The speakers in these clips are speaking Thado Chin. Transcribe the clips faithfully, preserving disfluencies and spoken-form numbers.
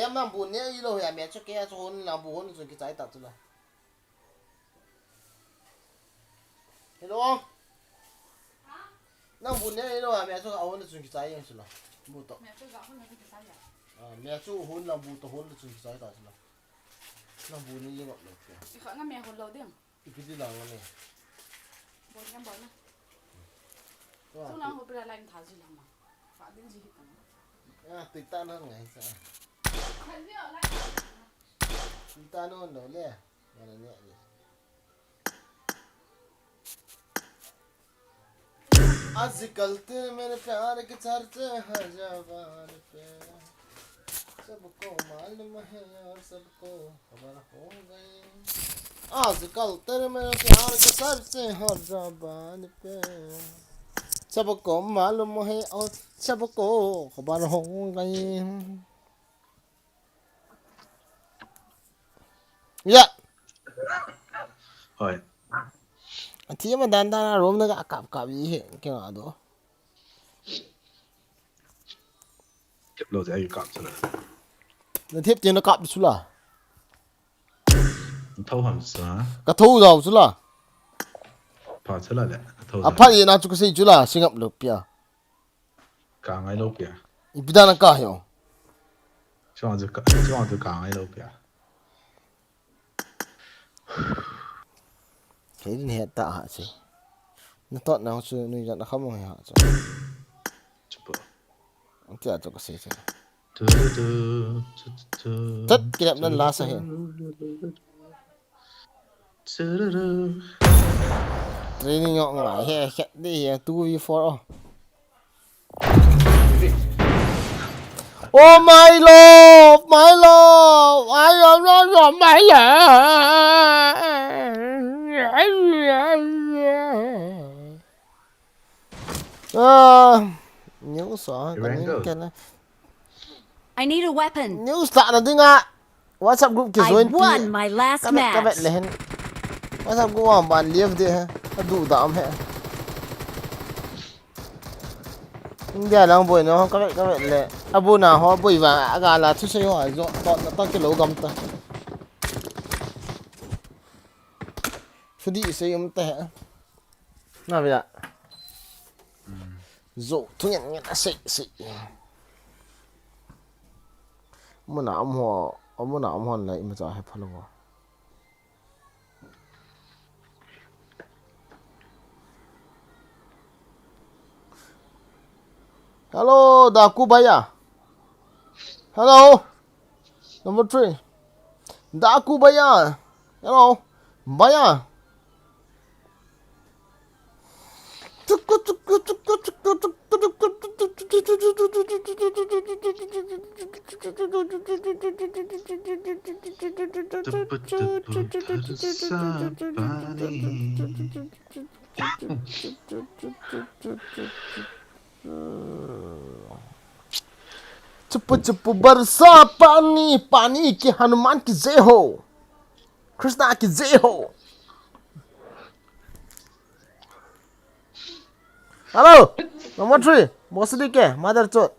Em, nang bu ne i lo ya, me chu ke a chu hon, nang bu hon chun kichai ta chu la. Hello. Nang bu ne i lo ya, me chu a hon chun kichai yang chu la. Bu to. Me chu ga hon chun kichai ya. Ah, me chu hon, nang bu to hon chun kichai ta chu la. Nang bu ne i lo lo ke. I kha na me hon lo ding. Ipi ti lang ne. Bol na, bol na. Wa, tu lang ho pela line tha ji lang ma. Fa din ji hi tang. Ah, tu ta na ngai sa. Khan ji line tha ji lang ma. Tu ta no no le. Mana ne le. आजकल तेरे मेरे प्यार के चर्चे हर जबान पे, सबको मालूम है और सबको खबर हो गई। आजकल तेरे मेरे प्यार के चर्चे हर जबान पे, सबको मालूम है और सबको खबर हो गई। Ya. Hoi. Athi ma dan dan a room na ga kap kap i he, ke nga do. Kep lo ja i kap chula. Na thep te na kap chula. Tho ham sa. Ka tho dau chula. Pha chula le. Tho. A pha i na chu ka sei chula, singap lo pia. Ka ngai lo pia. Ipi dan ka hi o. Chuang chu ka, chuang chu ka ngai lo pia. Kei din he ta ha che. Na tot na chu nui jan a kham ngai ha chu. Chupa. Ang tia chu ka sei che. Tu, tu, tu, tu, tu. Tat kirap nan la sa he. Training yok ngai he, khet di he, two v four o. Oh my love, my love, I love, love, love, my love. Ah, news ah, Durango. Kan kena. I need a weapon. News ta na dinga. WhatsApp group ki I join pi. Won my last Ka vet, ka vet match. Le hen. WhatsApp group a ban live de he. Ka du dam he. India lang boi no, ka vet, ka vet le. Abu na ho boi va, aga la thu sei ho, jo, to, to, to ki lo gam ta. Thu di sei um ta he. Na ve a. Hmm. Zo, thu ngen ngen a sei, sei. Muna um ho, muna um hon le, ima cha he phalo. Hello, Daku Baya. Hello. Number three. Daku Baya. Hello. Baya. चुप चुप बरसा पानी, पानी की हनुमान की जय हो, कृष्णा की जय हो। Hello, number three, bosdi ke, mother chot.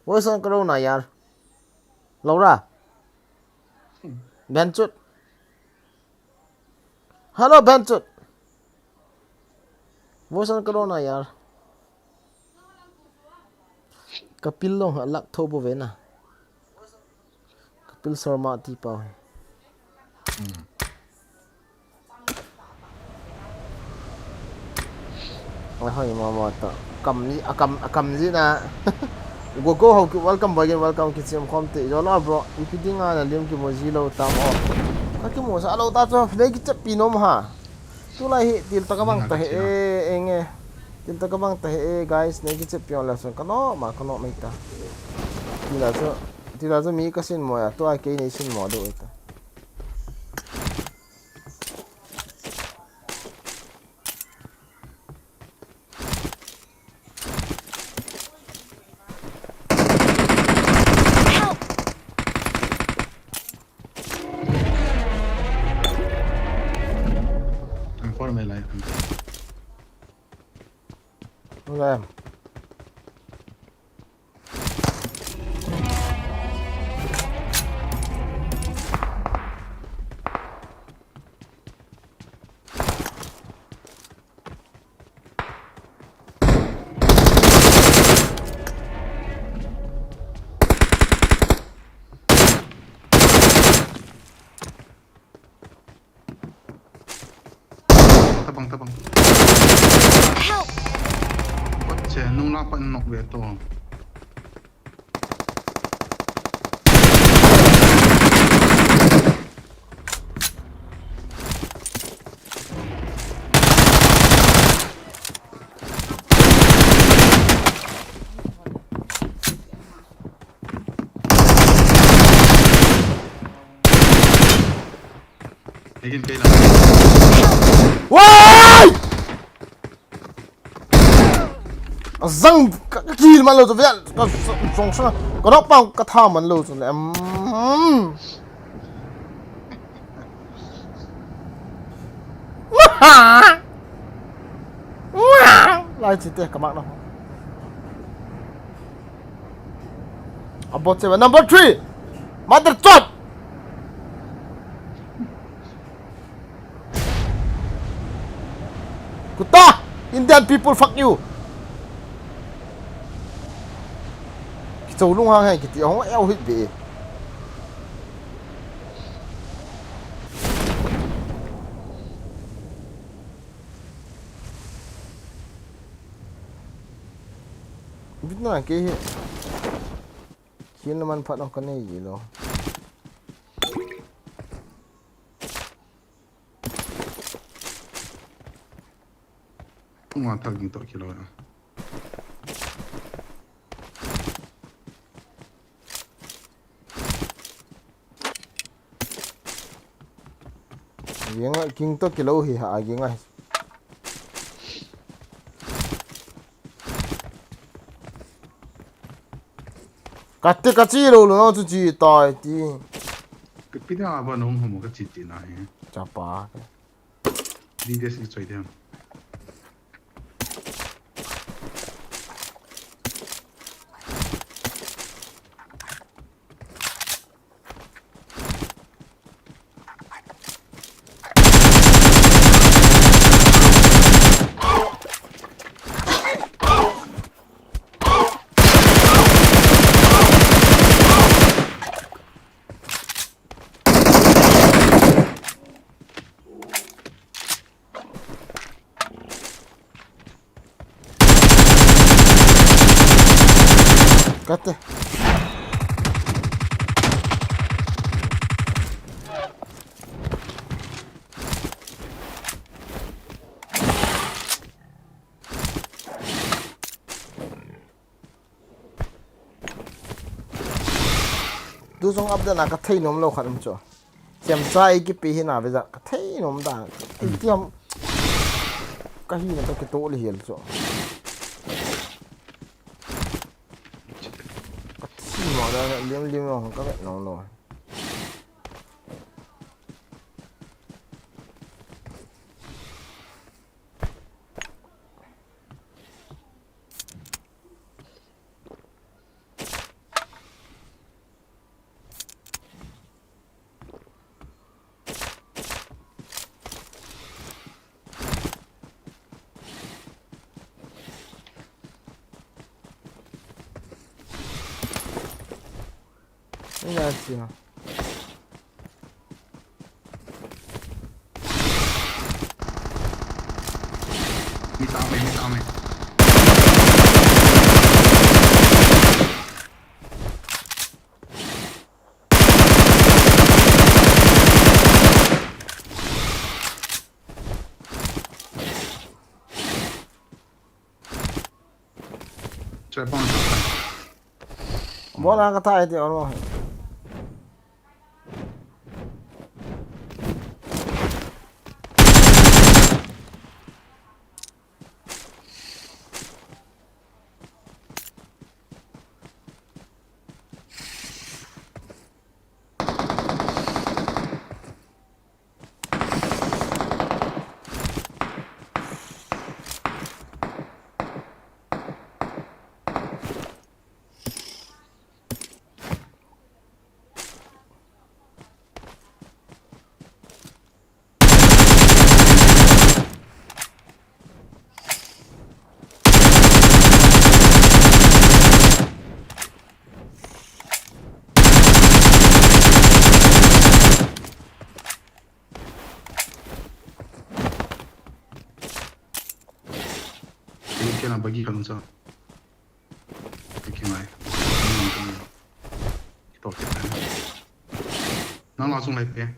Voice on karo na yaar. Laura. Ben chot. Hello, Ben chot. Voice on karo na yaar. Kapil long ha lak tho bo ve na. Kapil Sharma ti pau. Hmm. Ai hoi mama ta. Kam ni, a kam, a kam ji na. Go go ho ki welcome boi, welcome ki chim khom te. Jo la bro, ipi dinga na lim kimu ji lo tam o. Ka kimu sa lo ta chu, nei kichep pi nom ha. Tulai hi til ta ka bang ta he e, eng e. Til ta ka bang ta he e, guys, nei kichep pi ong la sun ka no ma ka no mai ta. Tila chu, tila chu mi ka sin mo ya, tua kei nei sin mo do ta. I'm for my life. Okay. Tabang, tabang. Help! Bot che, nung lang pa nok ve to. Again, kailan. Wai! Azang ka, ka kihil man lou chu vial, ka song song, ka nok pang ka tha man lou chu le. Mm. Lai chi te ka mak na. Abot che number three. Mother chot. Kuta! Indian people, fuck you! Kichou lung hang hai kiti hong eu hit be. Bitna ke he. Kill na man phat nong ka nei ji lo. Nga thak ding toh kilou ya. Ging a, ging toh kilou hi ha, ging a. Kati ka chi lou lou na chu chi tai ti. Ka pi da ba nong homo ka chi ti na he. Chapa. D D S ki choi dem. Kate. Tu jong update na ka thei nom lou khat um chu. Chemcha ei kipe hi na ve ja ka thei nom da. Ei tiam ka hi na ka kito le hial chu. Ka thi mo da lim lim lo ka vet nom lou. Ina siya. May tao, may, may tao, may. Choi pon sa. Mo na ka tai ti oro. Bagi kalung sa. Kiki mai. Kito kito. Nang la sung lai pe.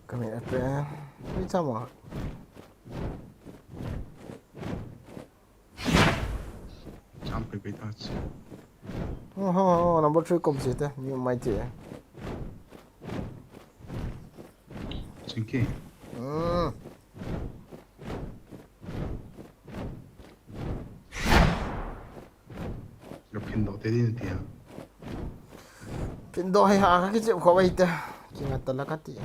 Kami ate, ni chama. Cham pe pe ta chi. Oh, oh, oh, number three kom si te, ni mai ti. Chinki. Hmm. Lo phin do te din ti ha. Phin do hai ha ka ki chep kho bai te. Ki nga ta la ka ti.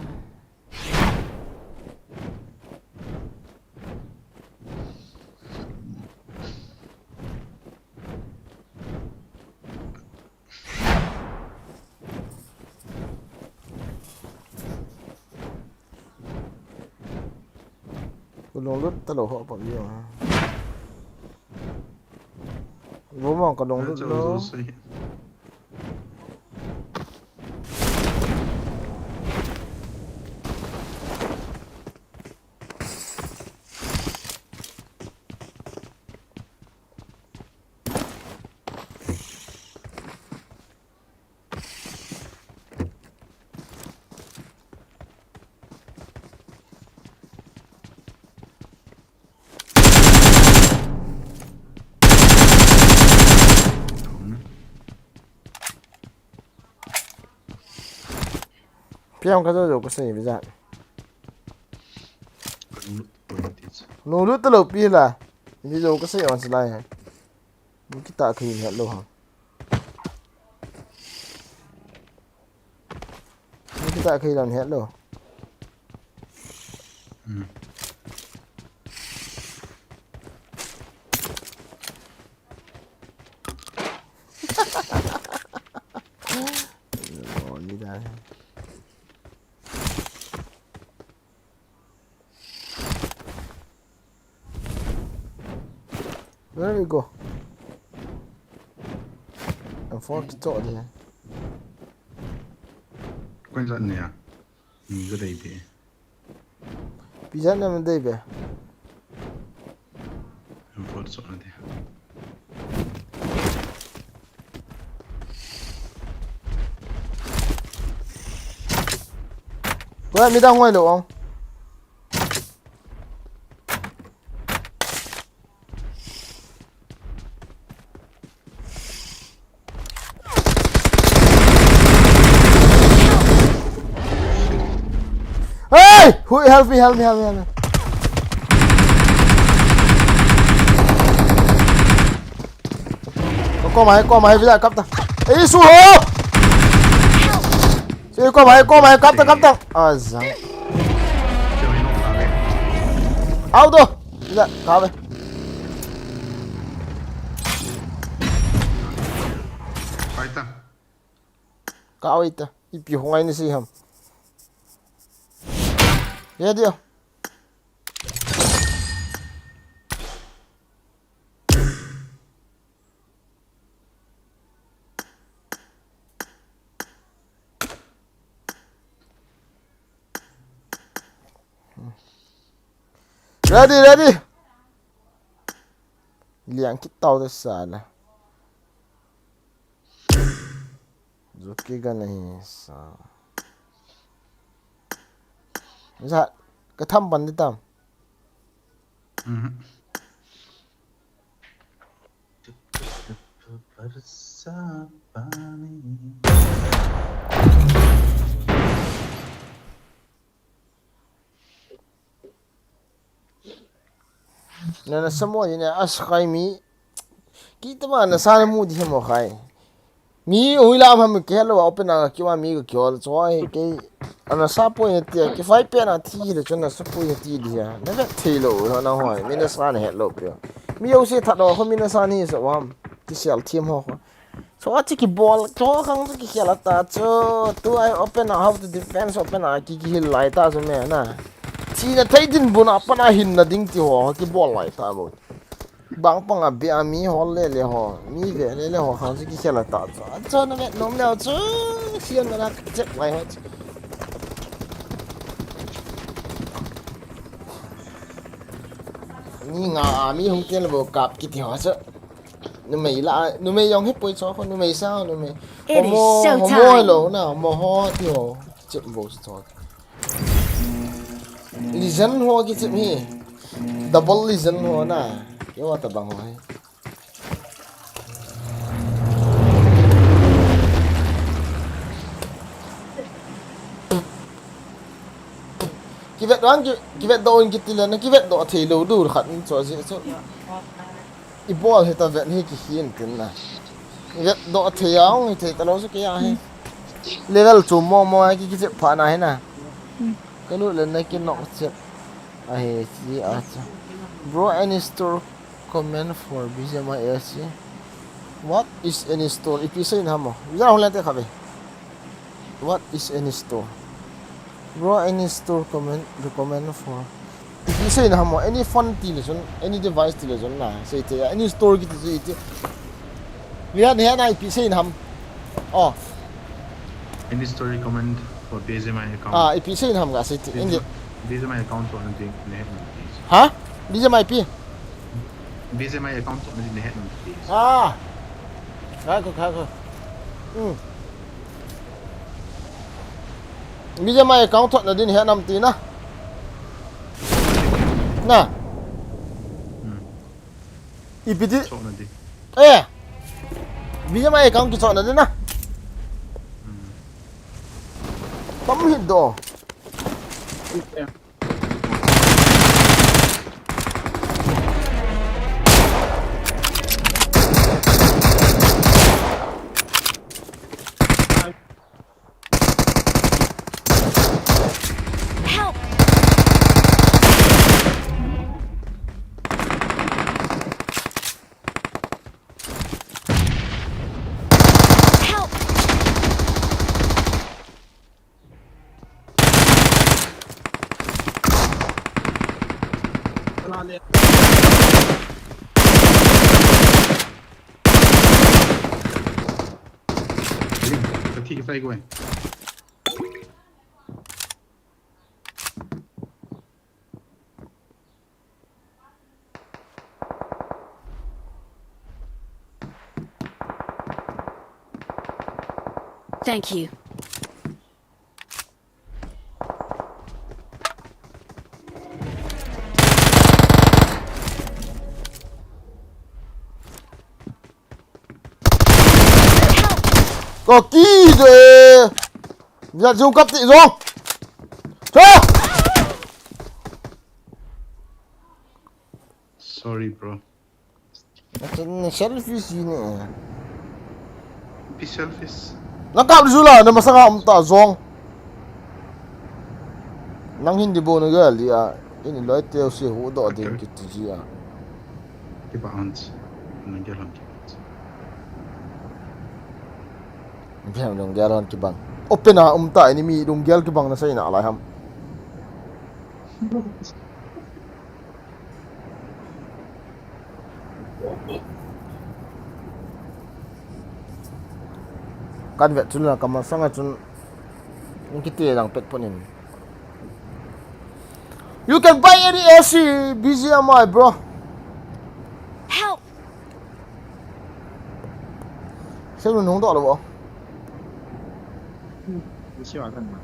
Ka lunglut talou ho pam jeng. Room a ka lunglut lou. Piang ka jo jo ka sei bi ja. Lunglut talou pi la. Ni jo ka sei on silai. Ni kita khi het lou ha. Ni kita khi lam het lou. Hmm. Oh, ni da. Where we go? Em four to talk there. Koi zat ne ya? Ni ga dei be. Pi zat ne me dei be. Em four to talk there. Where mi dang wai lo ong. Hey! Who, help me, help me, help me, help me. Kom, kom, hai, kom, hai, vila, kap ta. Ei, su ho! Ei, kom, hai, kom, hai, kap ta, kap ta. Azang. Auto. Vila, kap. Fighter. Ka awita. Ipi ho ngai ni si ham. Ya dia. Ready, ready. Liang kit tau te sala. Zuki ka nahi sa. Sa, ka tham pan di tam. Mhm. Na, na samo ni na as khai mi. Kita ma na sa na mu di mo khai. Mi ui la ma mi ke lo open na ki ma mi ko kyo cho ai ke. Ana sa poi na ti ki fai pe na ti le chon na sa poi na ti di ya. Na ve thei lo lo na hoi. Mi na sa na het lo pe. Mi yo se that lo ho mi na sa ni sa wam. Ti sial thiam ho. Cho chi kibol, cho khang chu kikhel ta chu. Tu ai open a, how to defense open a, ki, kihil lai ta chu me na. Chi na thei din bun a pan a hin na ding ti ho, kibol lai ta bo. Bang pang a bia mi ho le le ho, mi ve le le ho khang chu kikhel ta chu. A cho na me nom le chu, sian na chep lai ho chu. Ni nga a mi hung tel bo kap kiti ho chu. Numei la, numei jong hi poi cho ko, numei sa, numei. It is homo, homo showtime. Lo na, homo ho ti ho. Chip bo si cho. Legend ho ki chip hi. Double legend ho na. Keiho ta bang ho hi. Kivet vang, ki, kivet doh in kiti le na, kivet doh thei lou dur khat in cho ji chu. I bol hi ta vet hi ki hin tin na. Vet doh thei a hung hi thei ta lou chu kei a hi. Level chu mo mo a ki, ki vet pha na hi na. Ka lut le na ki nok chet. A hi chi a cha. Bro, any store comment for B G M I A C? What is any store? Ipi sei na mo. Ya hung le te kha ve. What is any store? Bro, any store comment, recommend for? Ipi sei na mo, any phone ti le chun, any device ti le chun na, sei te, any store kiti sei te. Via ne na ipi sei na ham. Oh. Any store recommend for B G M I account? Ah, ipi sei na ham ga sei te. B G M I, Indi. B G M I account to ante ne. Ha? B G M I pi? B G M I account to ante ne. Ah. Khai ko, khai ko. Hmm. B G M I account thot na din he nam ti na. Thot na di, thot na di. Na. Hmm. Ipi ti. Thot na di. Eh. B G M I account kichot na din na. Hmm. Tam hit do. Eh. Help! Help! Ka thi ka sai ko e. Thank you. Ka ki de. Via jong kap ti jong. Cha! Sorry, bro. Nache, ni selfish ji ni. Be selfish. Nang kap ju la, na masanga um ta jong. Nang hindi bo na gal dia. Ini loi teu si hu do ding kiti ji a. Kiba ans. Nang gal han kiba ans. Biang dong gal han kibang. Open a um ta ini mi dong gal kibang na sai na lai ham. Kan vet chun la kamasanga chun. Nang kiti lang pet ponin. You can buy any A C B G M I, bro. Help! Selu nung dok lo. Ni siwa kan ma.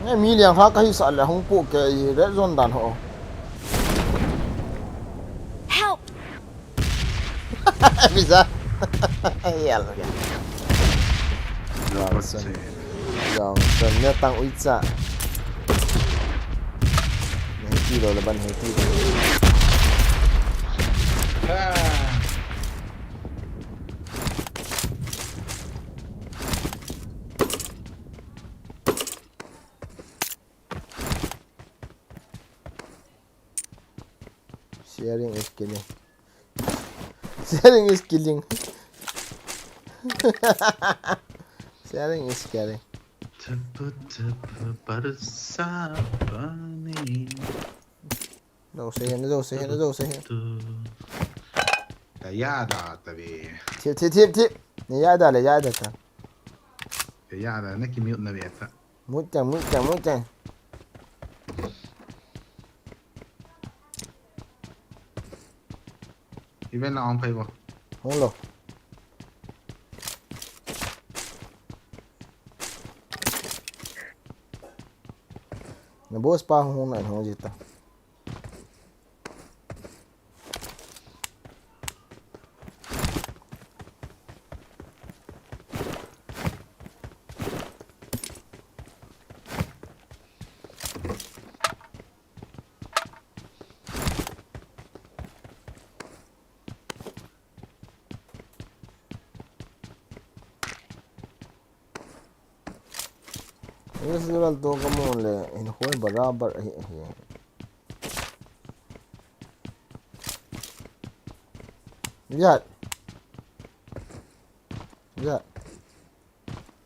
Nge mi liang ha ka hi sa le hung pu ke i red zone dan ho. Help! Visa. Yal. Johnson. Johnson ne tang uicha. Hei ti lo le ban hei ti. Sharing is killing. Sharing is killing. Sharing is caring. Chapa chapa barsa pani. Dou se hin, dou se hin, dou se hin. Tu. Tayada tabi. Thip, thip, thip, thip. Ni yada le yada ta. Tayada na ki mute na beta. Mute chang, mute chang, mute chang. Even na on paibo. Hung lo. Na boss pa hung na hung jita. This level to ka mon le in hoi barabar ahi ahi. Yat. Yat.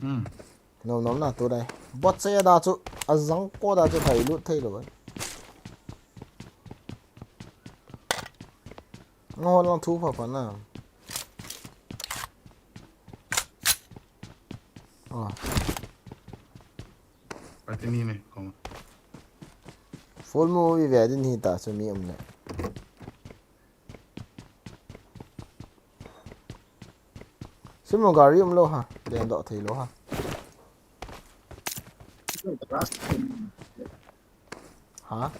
Hmm. No, no, na tu dai. Bot se da chu azang ko da chu thai lut thai lo. Ngo lang thu pha pha na. Ah. Pati mi me kong. Full movie ve din hi ta chu mi um le. Sim lo gari um lo ha. Den do thei lo ha. Ha?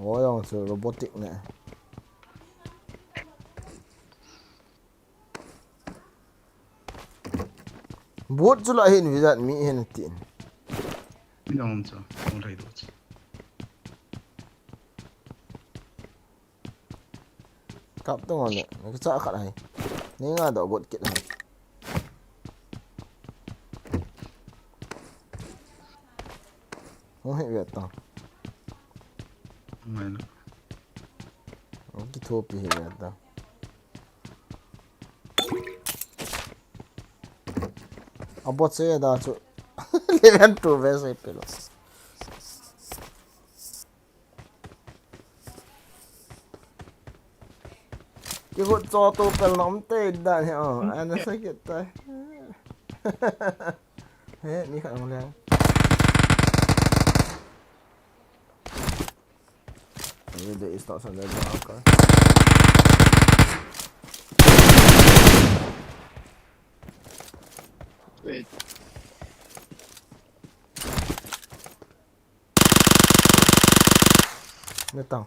Wo yong chu robotic ne. Boot chu la hin vizat mi hin tin. Mi dong chu, kong rai do chu. Kap tu ngone, ni ka cha khat hai. Ni nga do boot kit hai. Hung hi ve ta. Ngai na. Ki thopi hi ve ta. A bot se da chu. Level two ve se pelo. Ki hut cho to pel nom te dan he, oh, ana sa kit ta. He, ni khat hung leng. Maybe there is not something wrong, okay. Wait. Ni tang.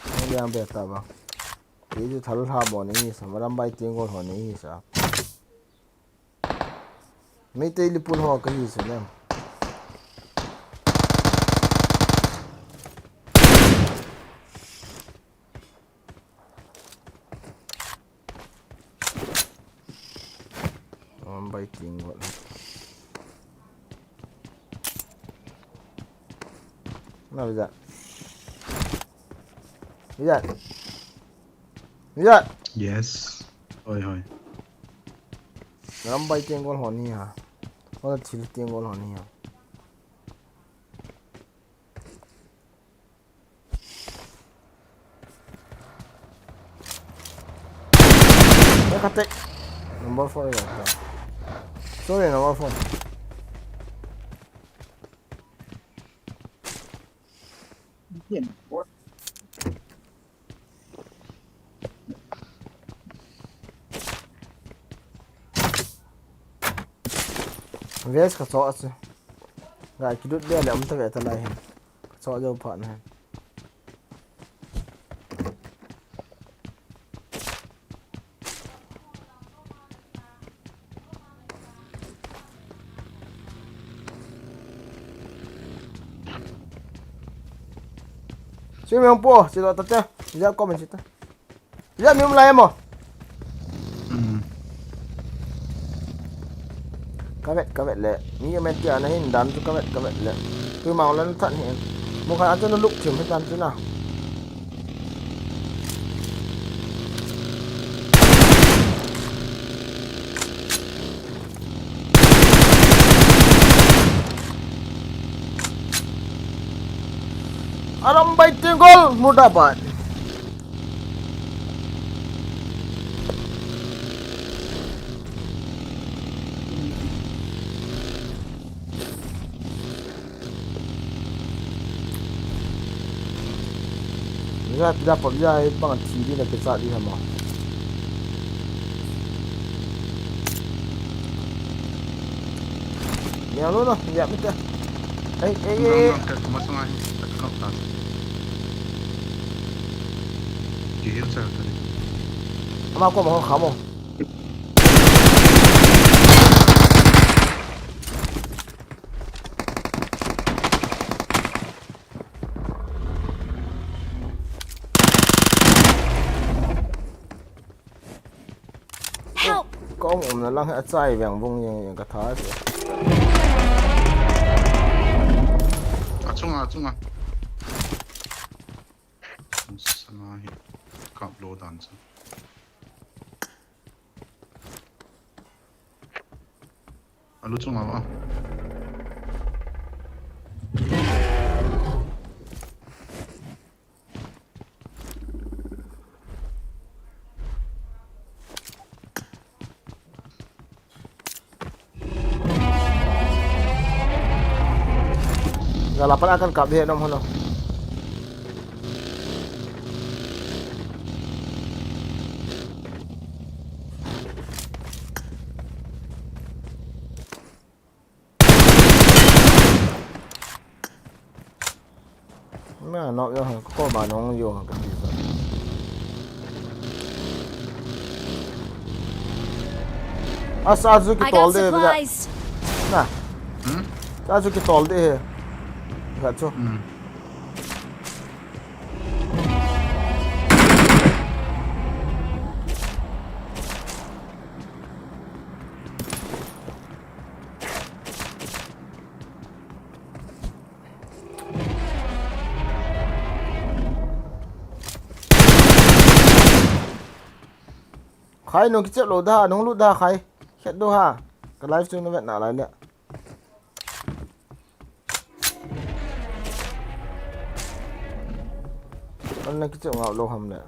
Ni liang be ta ba. Ti ju thal ha bo ni sa, maram bai ting gol ho ni sa. Meitei lipun ho ka hi se lem. Maram bai ting gol. Na vizat. Vizat. Vizat. Yes. Hoi, hoi. Maram bai ting gol ho ni ha. Wala thil ting gol ho ni ha. Eka tek. Number four ya ta. Sorry, number four. Vest ka cho a chu. Ga ki lut be le um ta ve ta lai hin. Ka cho jo pha na hin. Simi ang po, si Lota te. Diyan ko, men sita. Ya mi um lai mo. Hmm. Ka vet, ka vet le. Mi um en tia na hin dan chu ka vet, ka vet le. Tui mang lan than hin. Mu khan a chu na luk thim hi dan chu na. Arambai Tenggol, murda bad. Ya, tidak apa, ya, bang T V nak kecak dia mah. Ya, lo, lo, ya, betul. Eh, eh, eh. Masuk aja. Tak kena tak. Dia cakap tadi. Ama ko mo, kamu. Help! Ka um um na lang hi a chai veng vung jeng jeng ka tha si. A chunga, a chunga. Sana hi kap lo dan chu. Alu chunga va. Galapan akan kap dia nom hono. Na, no, yo, ko ba nong yo, ka ti ba. Asa azu ki tol de, ba. Na. Hmm? Azu ki tol de he. Ka chu. Hmm. Khai nong kichep lo da, nong lut da khai. Khet do ha. Ka live stream na vet na lai le. An na kichep ngau lo ham le.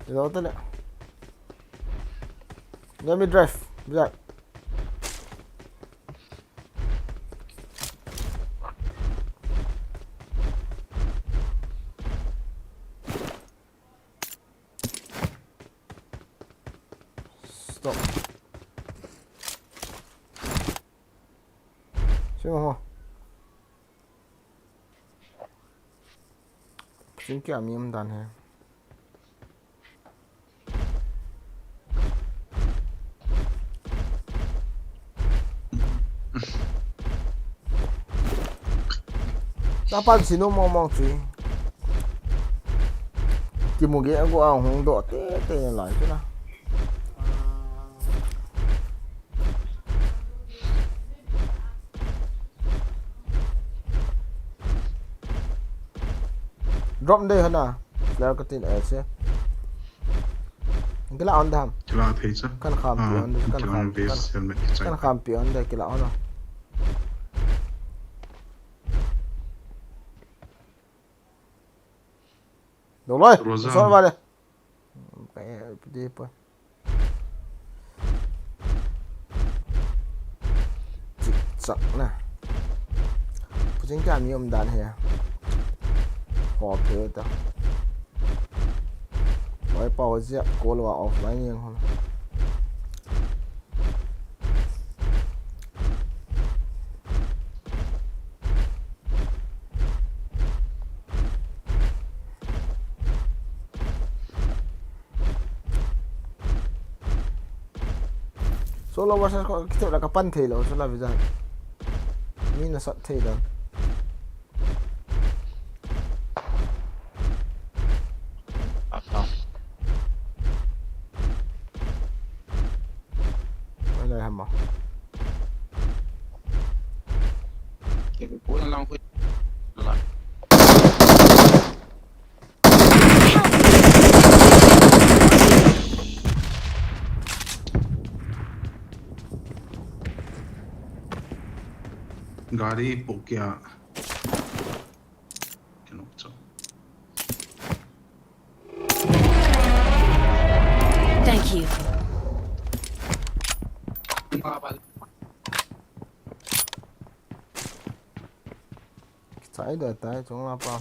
Ilo tale. Let me drive. Drive. Stop. Sing ho. Sing kia mi um dan he. Tapan sinu mong mong chui. Kimu ge agu a hung do te te lai tu na. Drop de hana. Flare ka tin eh se. Kila on dam. Kila thei cha. Kan kham pi on de, kan kham, kan kham pi on de, kila on. Dong loi. Sor vale. Ka eh, pi de pa. Chik chak na. Puching ka mi um dan he. Ho pe ta. Loi pa ho zia ko lo offline yang ho. Solo versus squad kithep la kapan thei lou, solo versus. Mi nasat thei dan. Aha. Wala hama. Kaya po na lang ko. Wala. Gari po kaya. Kano cho. Thank you. Kichai da tai chung la pa.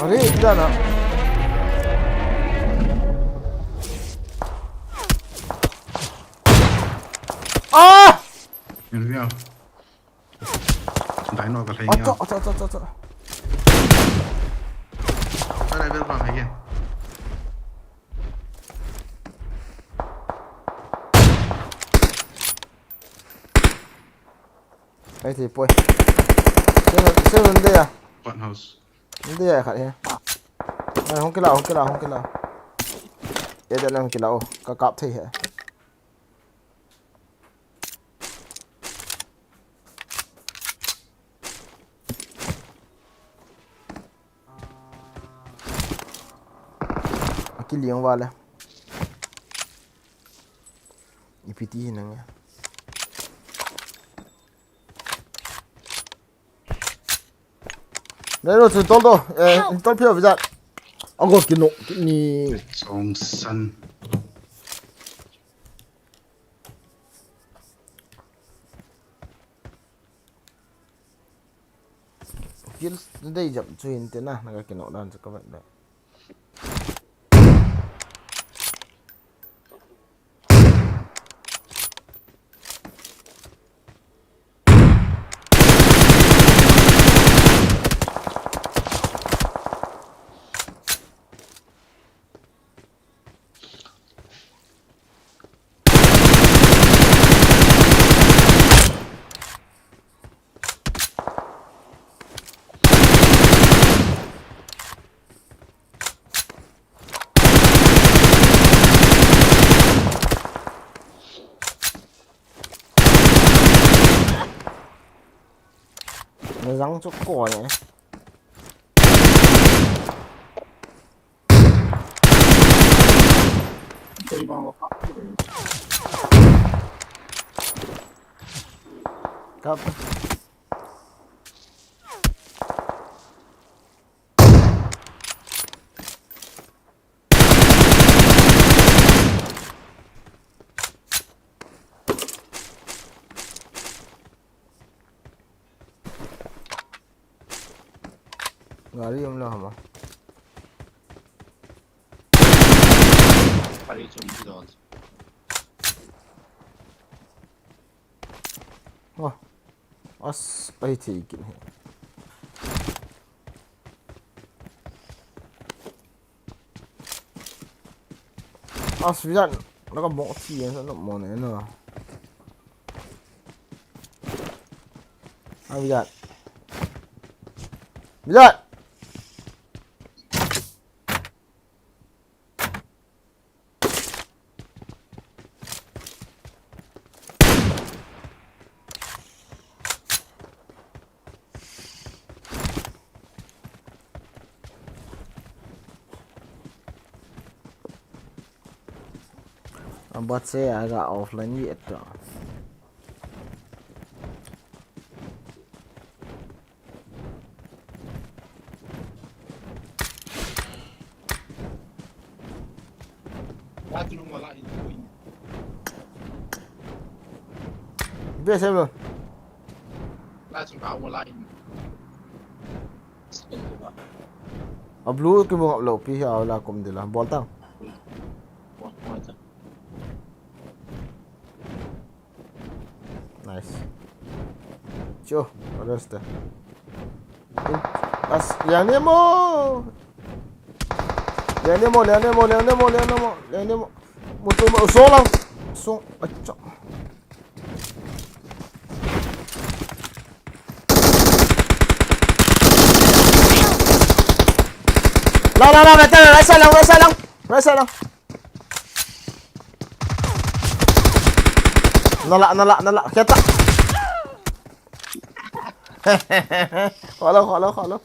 Are, kida na. Ah! Here we are. Dai no ka lhai nia. Acha, acha, acha, acha, acha. Dai, dai, dai, dai, dai. Ai, thei poi. Seven, seven de ya. One house. De ya khat he. Ai, hung kila, hung kila, hung kila. E de na hung kila o. Ka kap thei he. Akiliang vale. Ipi ti hinang ya. Dai lo, chu tol to. Eh, tol phi o visa. Ago kino, ni. Chong san. Kills dei jap chu hin te na, na ka kino dan chu ka vet le. Na jang chu ko ne. Kap. Gari um lou hama. Gari chu um lou. Oh. As, ai thei kit he. As, Vijan, na ka mo thi, na mo ne, no. Ah, Vijan. Vijan! Abat se aga offline ni eto. Biasa bro. A blue kimu ngap lou pi hi a la kum dila. Bol tang. Nice. Cho, arrest. As, liang ni mo. Liang ni mo, liang ni mo, liang ni mo, liang ni mo, liang ni mo. Mutu mo, so lang. So, acha. La, la, la, right side lang, right side lang, right side lang. Nala, nala, nala. Kita. Hello, hello, hello.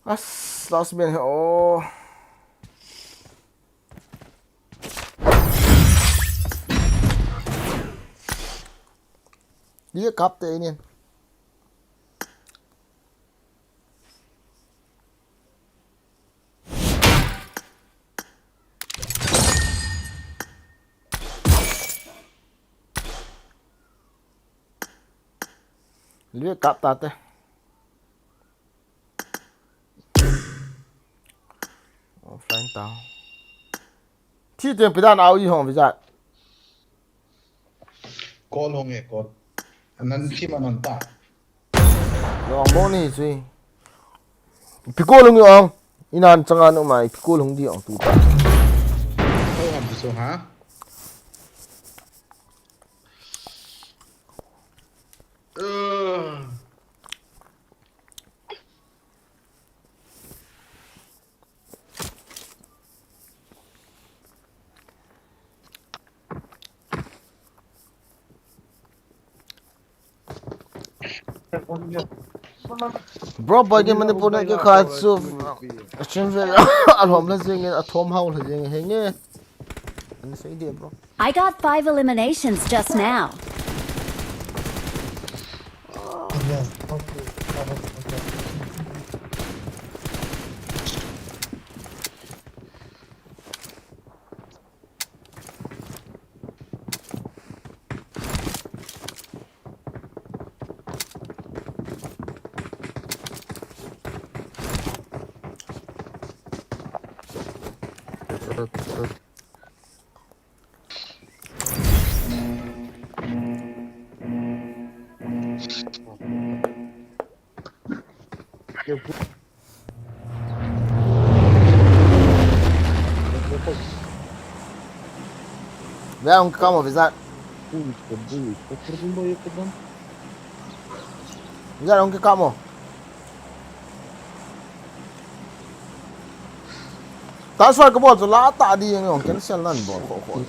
As, last man. Oh. Dia kap te ini. Lui kap ta te. Offline ta. Thi teng pidan au i hong vijat. Call hong e, call. Anan thi ma non ta. Long mo ni sui. Pi call hong i ong. Inan changa no mai pi call hong di ong tu ta. Call hong tu so ha. Uh. Bro, boy, ke Manipur na ke kha chu. Achin ve. Alhom la jing, athom hau la jing, henge. Ani sei dia, bro. I got five eliminations just now. Vijat, hung kikap mo, Vijat. Vijat, hung kikap mo. Transfer kabol chu la ta di jeng jong, cancel nan bol kho kho.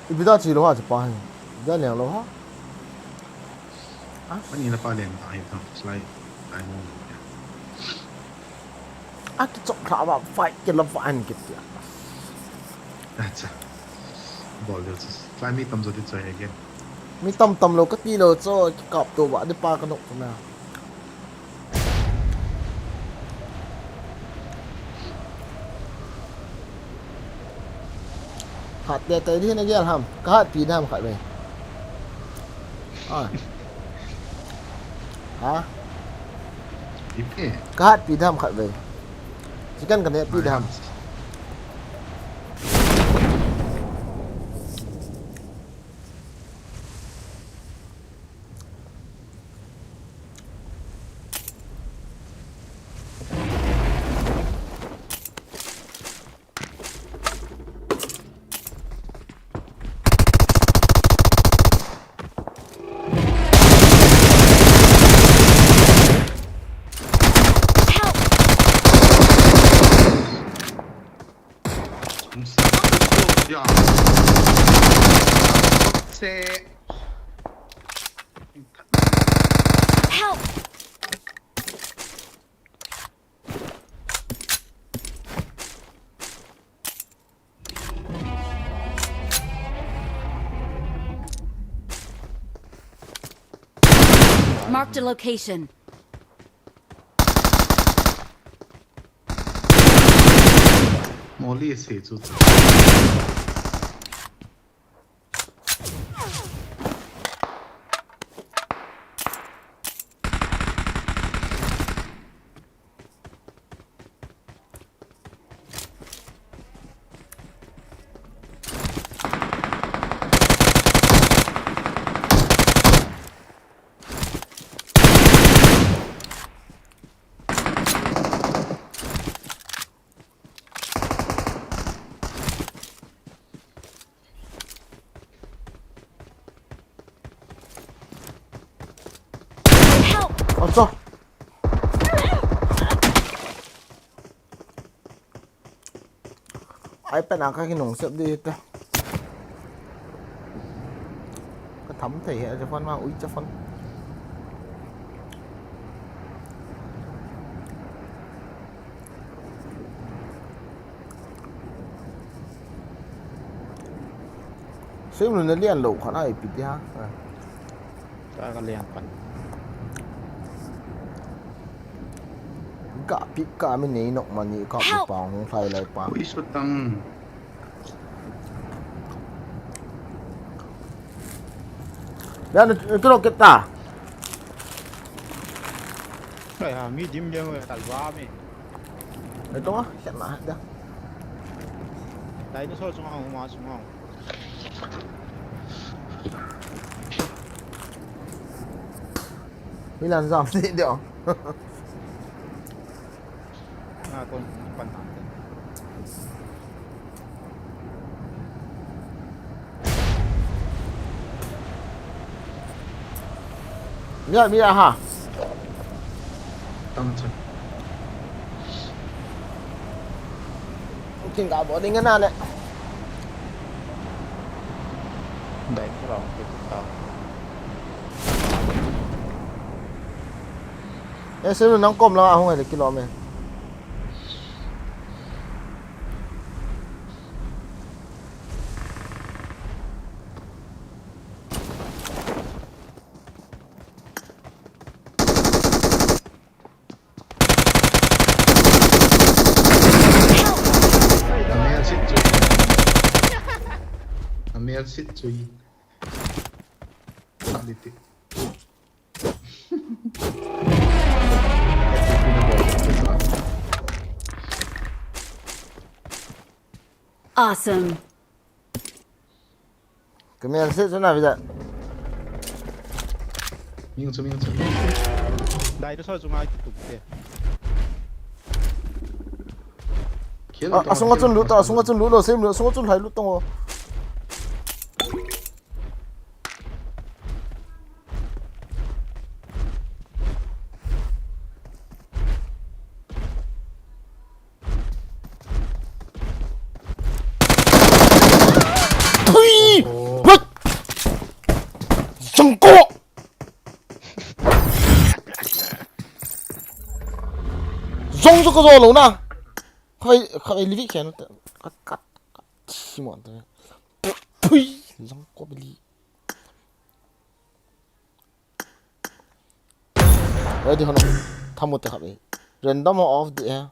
Ipi da chi lou ha, chi pa hi. Ipi da leng lou ha. Ani na pa leng ta hi ta, slide. Ai mo. Akichok kha va fight ke la va an ke tia. Acha. Bol deu chu. Try mi tam jo ti choi again. Mi tam tam lou kati lou chu kikap to va di pa ka nok na. Hat te te di na gel ham. Ka hat pi dam khat ve. Ah. Ha? Ipi? Ka hat pi dam khat ve. Chicken ka ne pi dam. Help! Marked a location. Molly is here too. Help! Asa. Ai, pen a ka kinung sep di ta. Ka tham thei he, chafan ma, ui chafan. Sim lu na lian lo khan ai pi ti ha. Ka, ka lian pan. Ka pi ka mi nei nok ma ni ka pi. Help! Pa hung thlai lai pa. Ui, sutang. Yan, tu lo kita. Ai ha, mi dim jeng we, tal ba mi. Ito, siya na, da. Dinosaur sungau, ma sungau. Milan jam ni dio. Na kon pan na. Mia, mia ha. Tam chun. King ka bo ding na le. Dai ko lo ke ta. Eh, sir, nang kom la hung ai le kilo me. Amel sit chu. Amel sit chu. Diti. Awesome. Kami ang sit sana bisa. Ming chu, ming chu. Dai to so chu ngai tu te. Kill. Ah, asunga chun lut, asunga chun lut lo, same lo, asunga chun hai lut tong o. Thui! Oh. Hut! Jangko! Jong jong ka jong lo na. Khavai, khavai livi khen. Kat, kat, kat. Simon ta. Thui! Jangko beli. Ready, hono. Thamu te khabe. Random off di eh.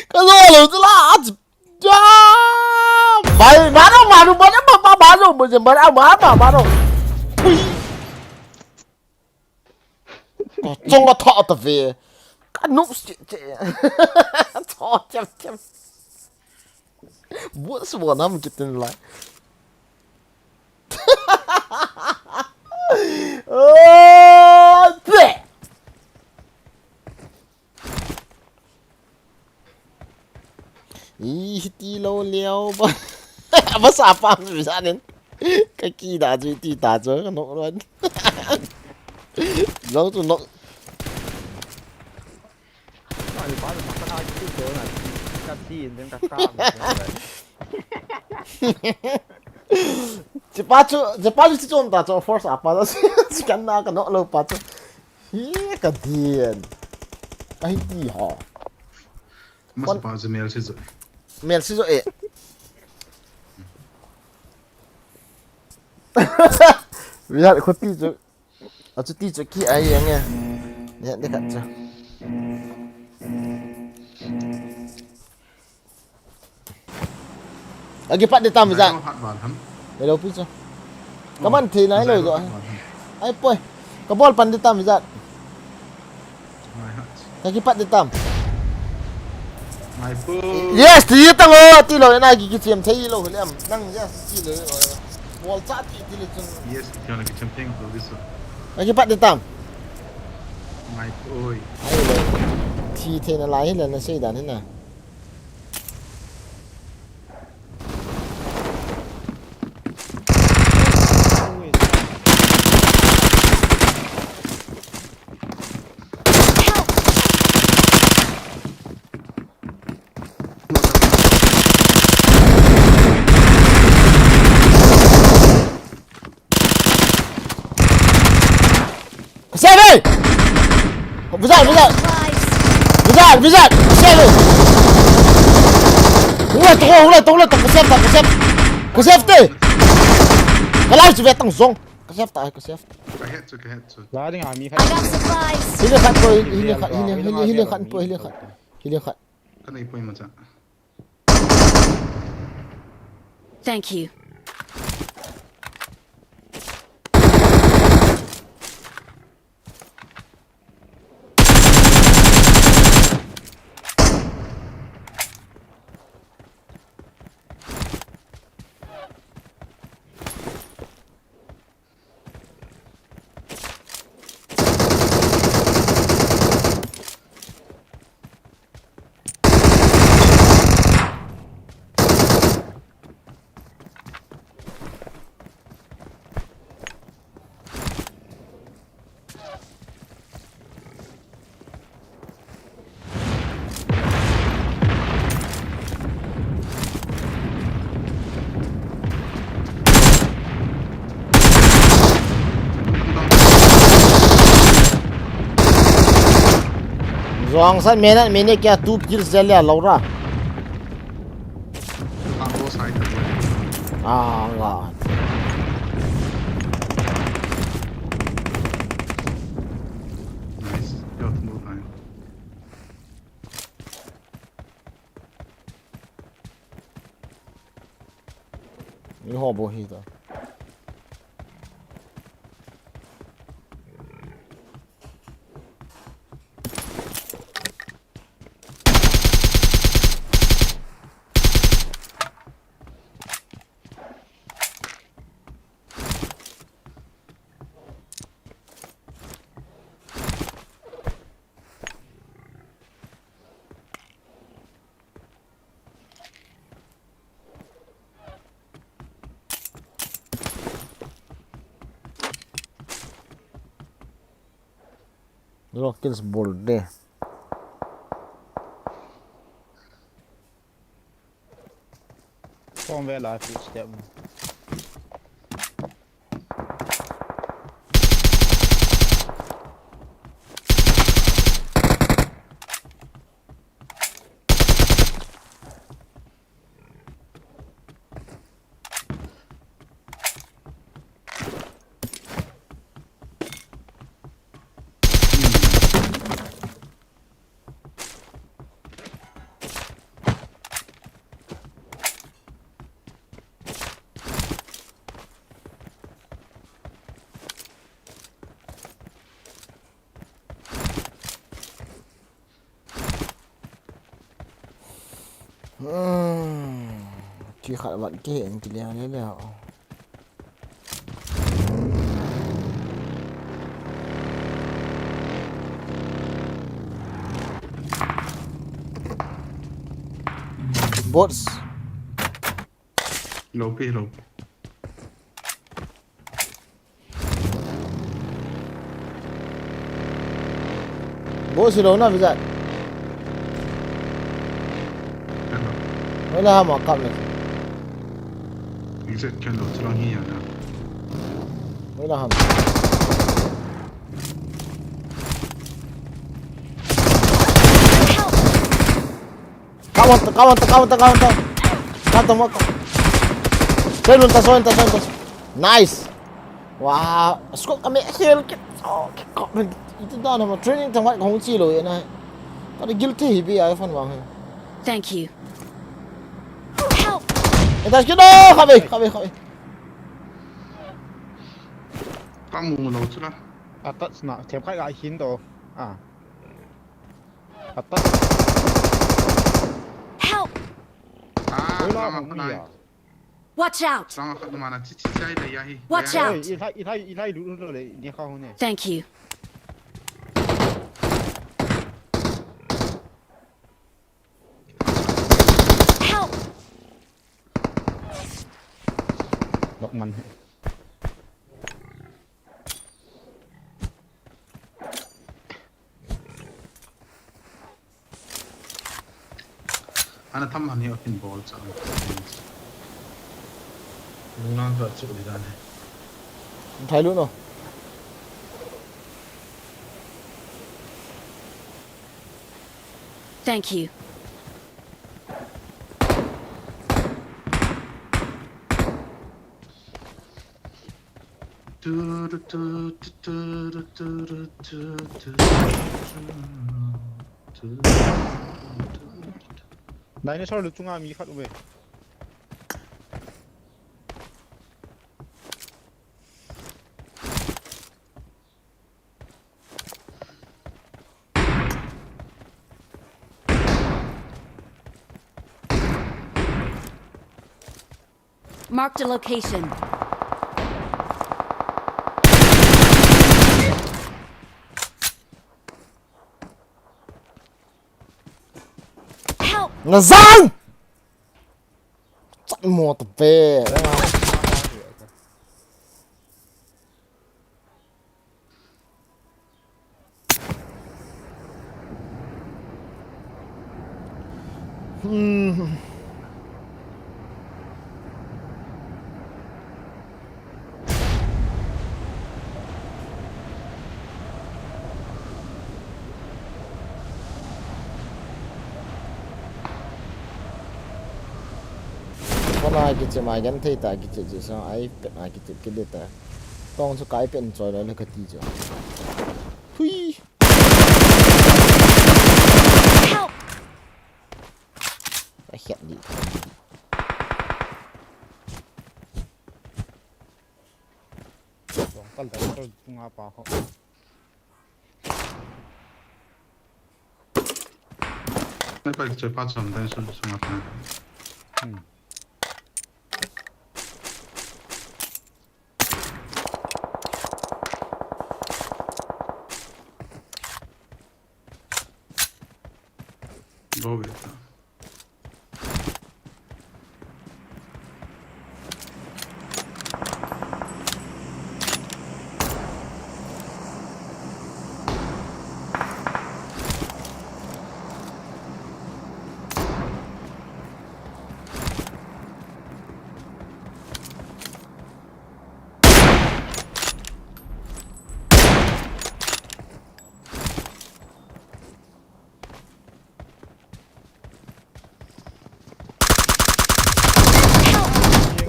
Ka zo lo chu la. Ja! Bai, mano, mano, mano, mano, mano, mano, mano, mano, mano. Ui. Ka chong ka tha ta ve. Ka nu si che. Cho chem chem. Bu su bu nam kitin lai. Oh, pe. Ih, ti lo leo ba. Ba sa pa mi sa nen. Ka ki da ju ti ta ju ka no ron. Lo tu no. Ka ni pa ma ka na ki tu na. Ka ti den ka ka. Chipa chu, chipa chu chi chom ta chu force apa da. Chi kan na ka no lo pa chu. Hi ka dian. Ahi ti ho. Masa pa chu mel si zo. Mel si zo e. Vijat khuti chu. Achuti chu ki ai yang e. Neh ding khat chu. Akipat ding tam Vijat. Nai lo hat val ham. Hello pi chu. Kaman thei nai lo jo. Nai lo hat val ham. Ai poi. Kabol pan ding tam Vijat. Ngai hat. Kakipat ding tam. Ngai po. Yes, ti tang o, ti lo, na ki, kichem thei lo, lem. Nang yes, ti le. Bol cha ti, ti le chun. Yes, ti na kichem thei lo, this one. Kakipat ding tam. Ngai po oi. Ai lo. Thi thei na lai hi le na sei dan hi na. Save! Vijat, Vijat! Vijat, Vijat! Save! Hung lai tong, hung lai tong, hung lai tong, ka save ta, ka save. Ka save te! Ka lai chu ve tang jong. Ka save ta, ka save. Ka het chu, ka het chu. La ding a mi khat. I got supplies. Hile khat ko, hile khat, hile, hile, hile khat po, hile khat. Hile khat. Ka nei poi ma cha. Thank you. Jong san minute minute kya two kills jel ya lo ra. Ang ko side of it. Ah, ang gaan. Nice. Got more time. Ni ho bo hi ta. Rockets bol de. Kom vel a footstep. Hmm. Chi khat vat ke en ki le le le. Bots. Lo pi, lo pi. Bo si lo na, Vijat. Hello. Wala ha ma kap le. Vijat kya lo, chulong hi ya na. Wala ha ma. Kawan ta, kawan ta, kawan ta, kawan ta. Kawan ta, kawan ta. Soy nun ta, soy nun ta, soy nun ta. Nice. Wow, scope kami hel kit. Oh, kikop hin. Iti dan ama training tang mai kong chi lo ya na. Tadi guilty hi bi ai phone wang. Thank you. Help! Ita kit do, khabe, khabe, khabe. Kamu lo chula. Atat sna, them khai ga hin do. Ah. Atat. Help! Ah, oi, la, la, ma, ma, ma. Watch out! Sang khat mana chi chi chai le ya hi. Watch out! Oi, i thai, i thai, i thai lu lu le, ni kha ho ne. Thank you. Help! Nok man. Ana tham ani a pin bol cha. Nang ka chu di dan he. Thai lu no. Thank you. Dinosaur lu chunga mi khat um e. Marked a location. Help! Ngazang! Chat mo ta pe. Hmm. Phone a kichep ma genthei ta kichep jeh sang iPad a kichep kit ding ta. Tong chu ka iPad in choi lou le kati chu. Hui. Help! A hiat di. Tong kal da tong tunga pa ho. Sniper kichoi pa chom dai sun sung atan. Hmm. Go with it.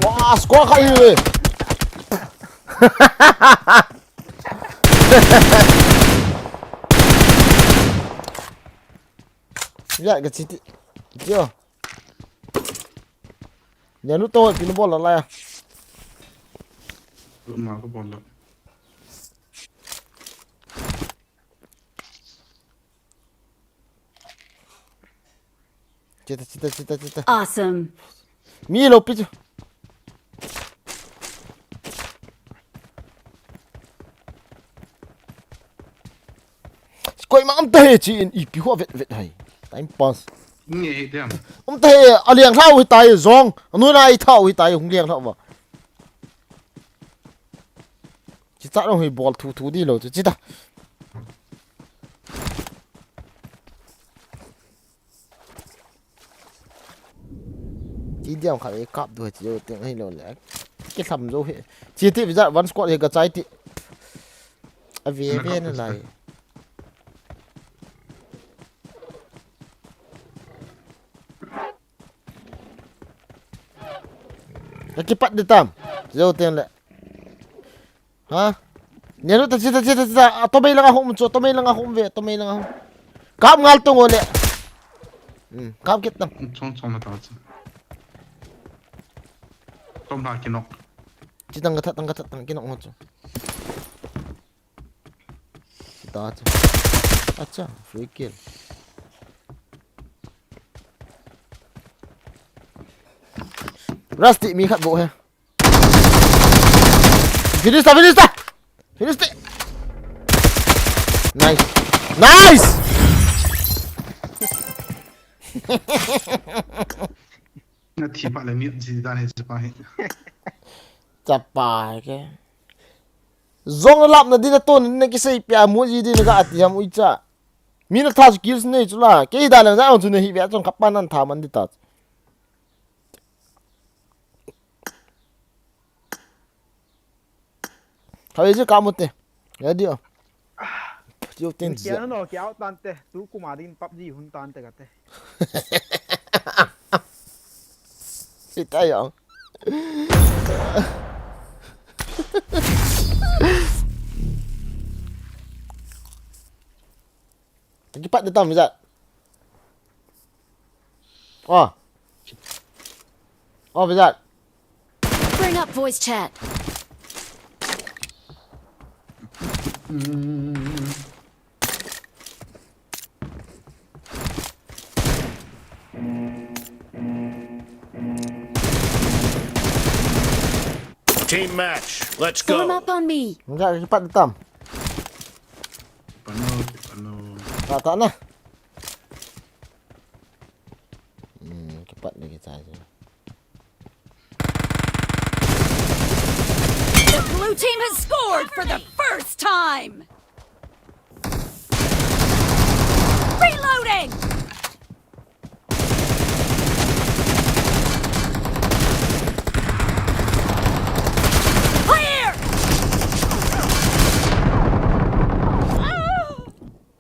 Wah, score khat hi ve. Ya, ka chiti. Yo. Nya nu to, pin bol la ya. Ma ko bol la. Chita, chita, chita, chita. Awesome. Mi lo pi chu. Koima um ta he chi in ipi ho vet vet hai. Time pass. Nge he dem. Um ta he, a liang thau hi tai zong. Anu na i thau hi tai hung liang thau va. Chi chat long hi bol thu thu di lo chu chi ta. Chi diam khat e kap du chi jo teng hi lo le. Ki tham jo he. Chi ti visa one squad he ka chai ti. A ve ve na lai. Ka kipat di tam. Chi jo teng le. Ha? Nero ta, chita, chita, chita. A, tomei langa hum chu, tomei langa hum ve, tomei langa hum. Kap ngal to ngole. Hmm, kap kit tam. Chong chong na ta chu. Tom la kinok. Chitang ka that, tang ka that, tang kinok mo chu. Chita chu. Acha, free kill. Rusty mi khat bo he. Finish ta, finish ta! Finish ta! Nice! Nice! Na thi pa le mi ji dan he ji pa he. Chapa ke. Zong lap na din na ton na kisei pia mo ji din na ka ati ham ui cha. Mi na tha chu kills nei chu la. Kei da le za chu na hi ve chong kapa nan tha man di ta. Khawi chu ka mu te. Ready o. Chiu tin Kia zia. No, kia out tante. Tu kuma din PUBG hun tante kate. Sita yong. Kipat de tam, Vizat. Oh. Oh, Vizat. Bring up voice chat. Team match. Let's go. Form up on me. Vizat, kipat de tam. Pano, pano. Tata na. Hmm, kipat lagi tayo. The blue team has scored for the first time. Reloading. Clear.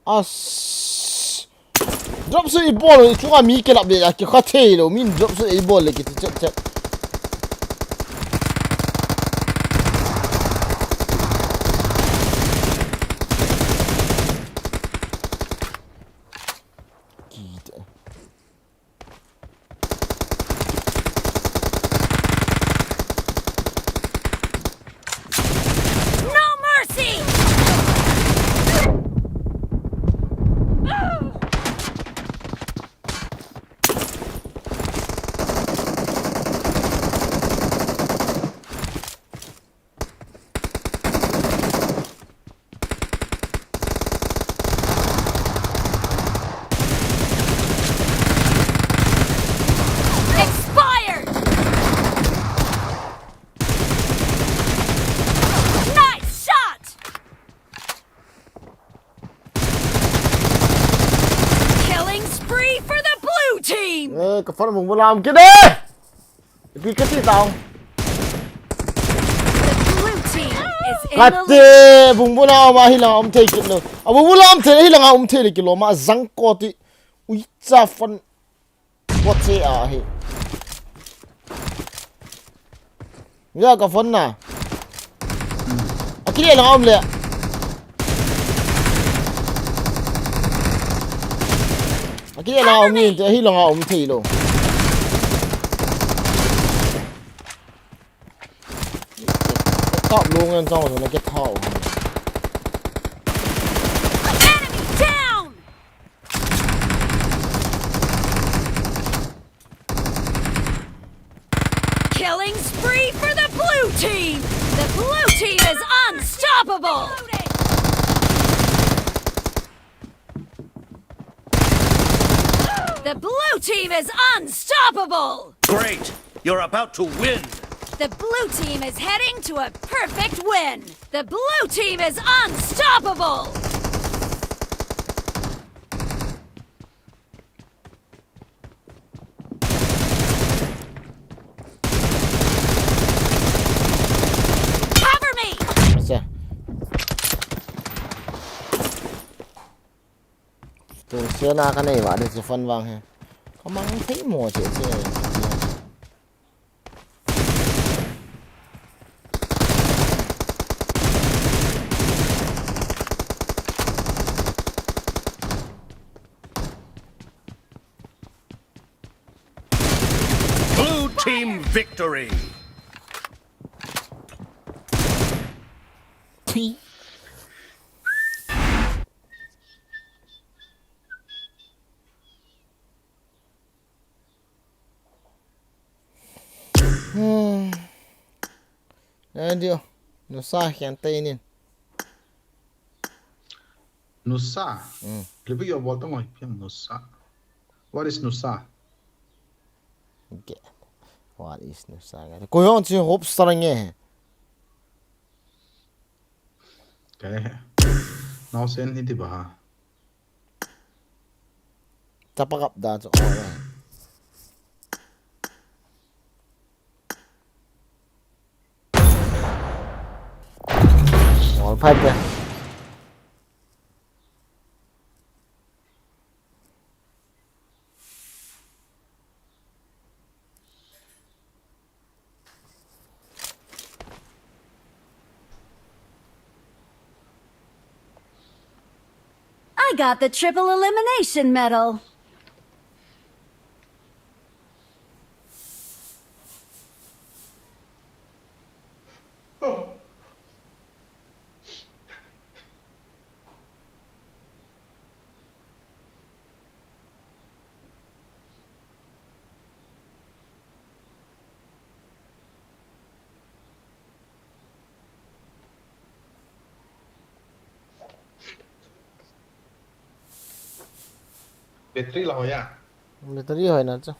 As. Drop shot i bol, i chunga mi kelap le, a kikha thei lou, min drop shot i bol le kiti chet chet. Kiti. No mercy! Expired! Nice shot! Killing spree for the blue team! Eh, ka phone mong bulam kide! Ipi ka ti tao. The blue team is in the lead. Kate, bung buna ma hilang um thei kit lo. A bung buna um thei, hilang um thei le kilo ma zang ko ti. Ui cha phone. What say a hi. Ya ka phone na. Akile lang um le. Akile lang um ni, hi lang um thei lo. Top lo ngan chong na ke thao. Enemy down! Killing spree for the blue team! The blue team is unstoppable! The blue team is unstoppable! Great! You're about to win! The blue team is heading to a perfect win! The blue team is unstoppable! Cover me! Asa. Tu siana ka nei va de phone vang he. Ka mang thei mo che che. Team victory. Hmm. Ndio. Nusa hian te inin. Nusa. Hmm. Lipi yo bol tong oi piang nusa. What is nusa? Okay. What is nusa? Ko yon chi hop sarang e. Kaya. Now sen hiti ba ha. Chapa kap da chu. Wall pipe. I got the triple elimination medal. Battery la hoya. Battery hoina chu.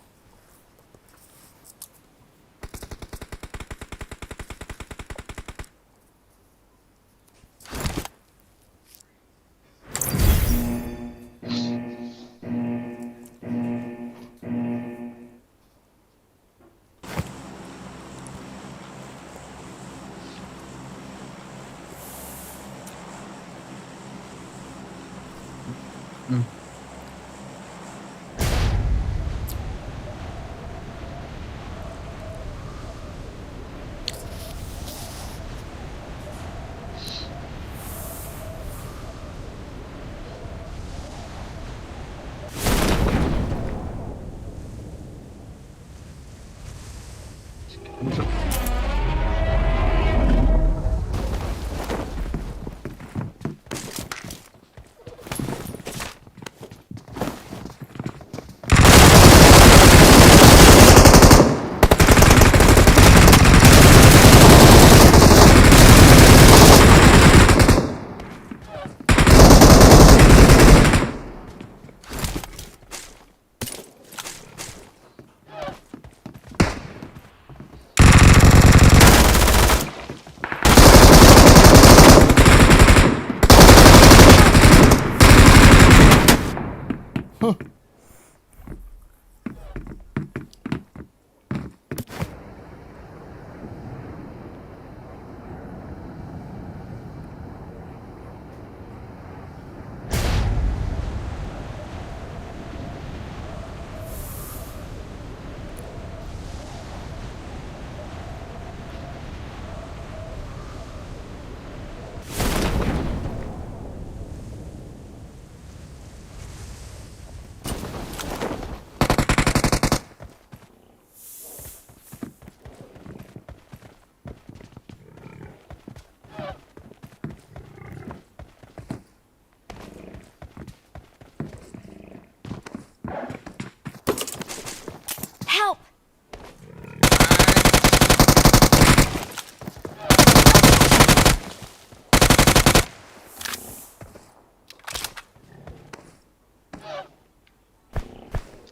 Help!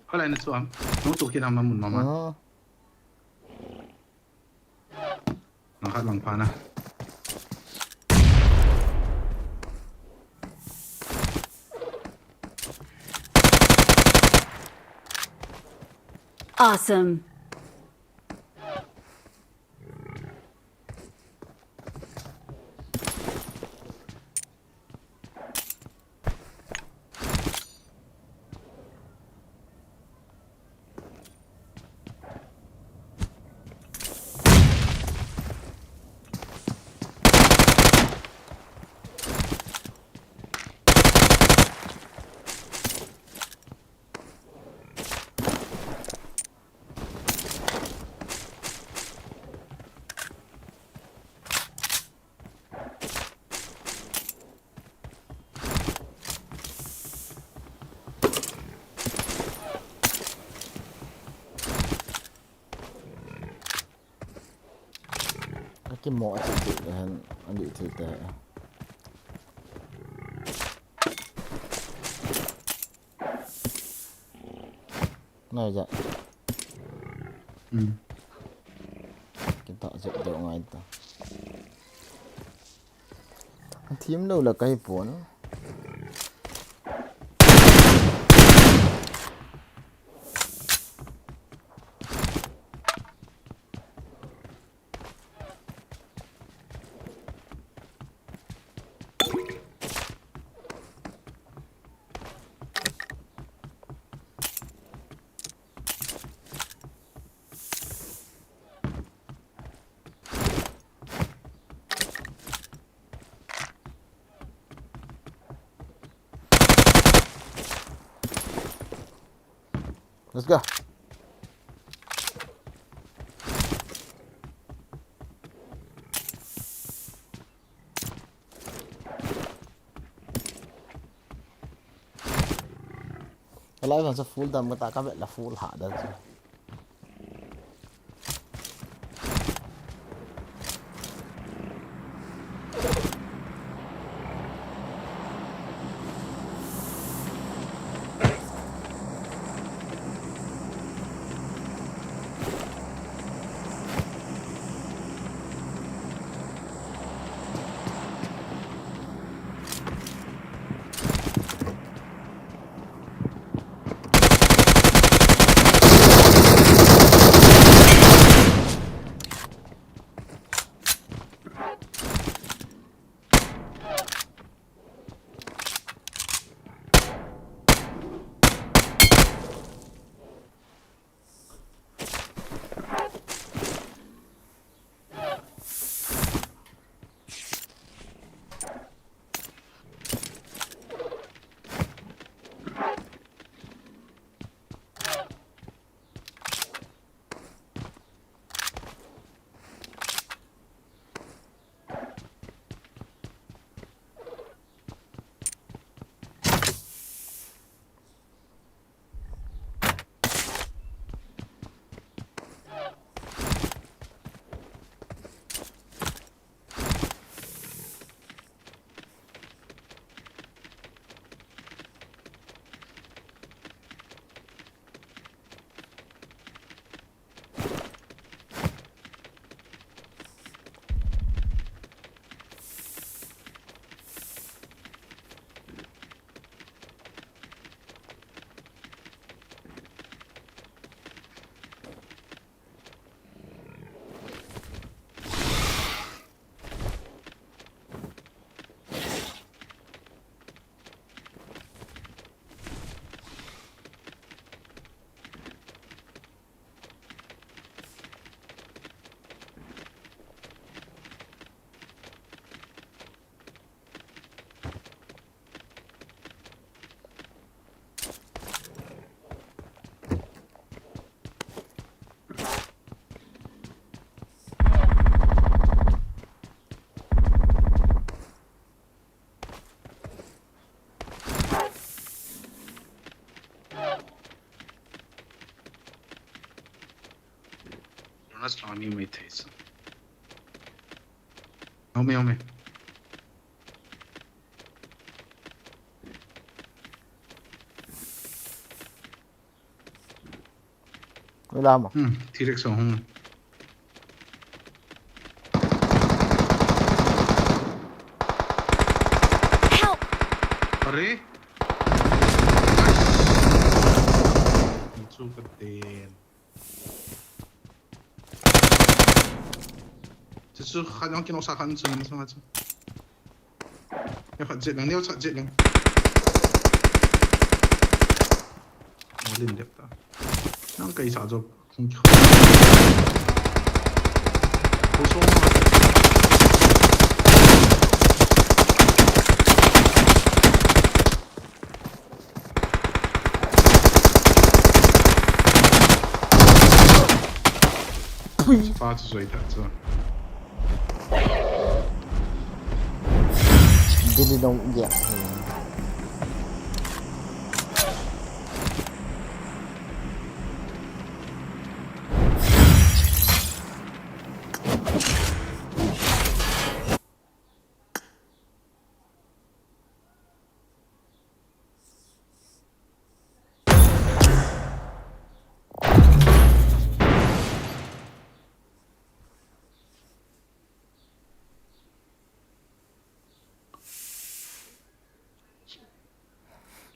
Hoilai na chuam. Nung tu khi nam na mun mama. Nang khat lang pha na. Awesome. Mo a ti ti hen, a di ti te. Nai ja. Hmm. Kita jep deu ngai ta. Thim lou la kai pon. Let's go. Alive ang sa full dam kata ka bet la full ha da. Jonas lani mai thei sa. Home, home. Wala mo. Hmm, T-Rex ang home. Help! Pare? Nice. Ang sukat din. Chu chu khat jong kinoksa khat chu, minus khat chu. Neo khat jet lang, neo khat jet lang. Mo lim dep ta. Nang kai sa jo, kung khat. Ko so ma. Pui. Pa chu zoi ta chu. Dili dong ya.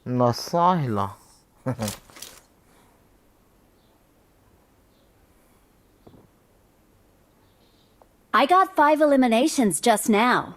Nasa hila. I got five eliminations just now.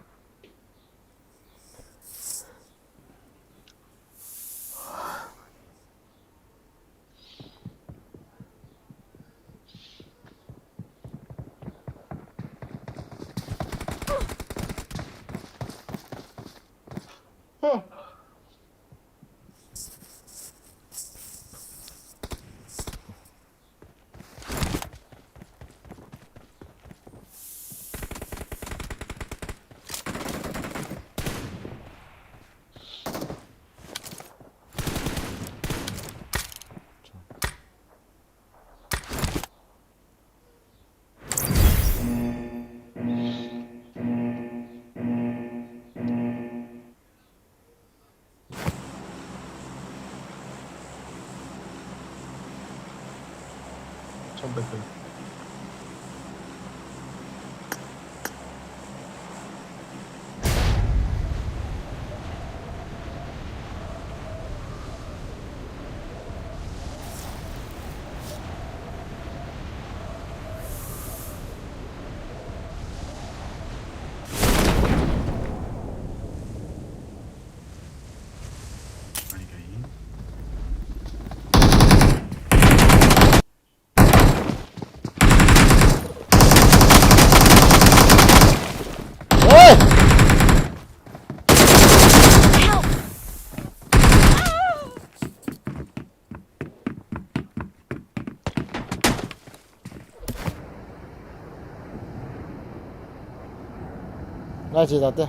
Ngai chi ta te.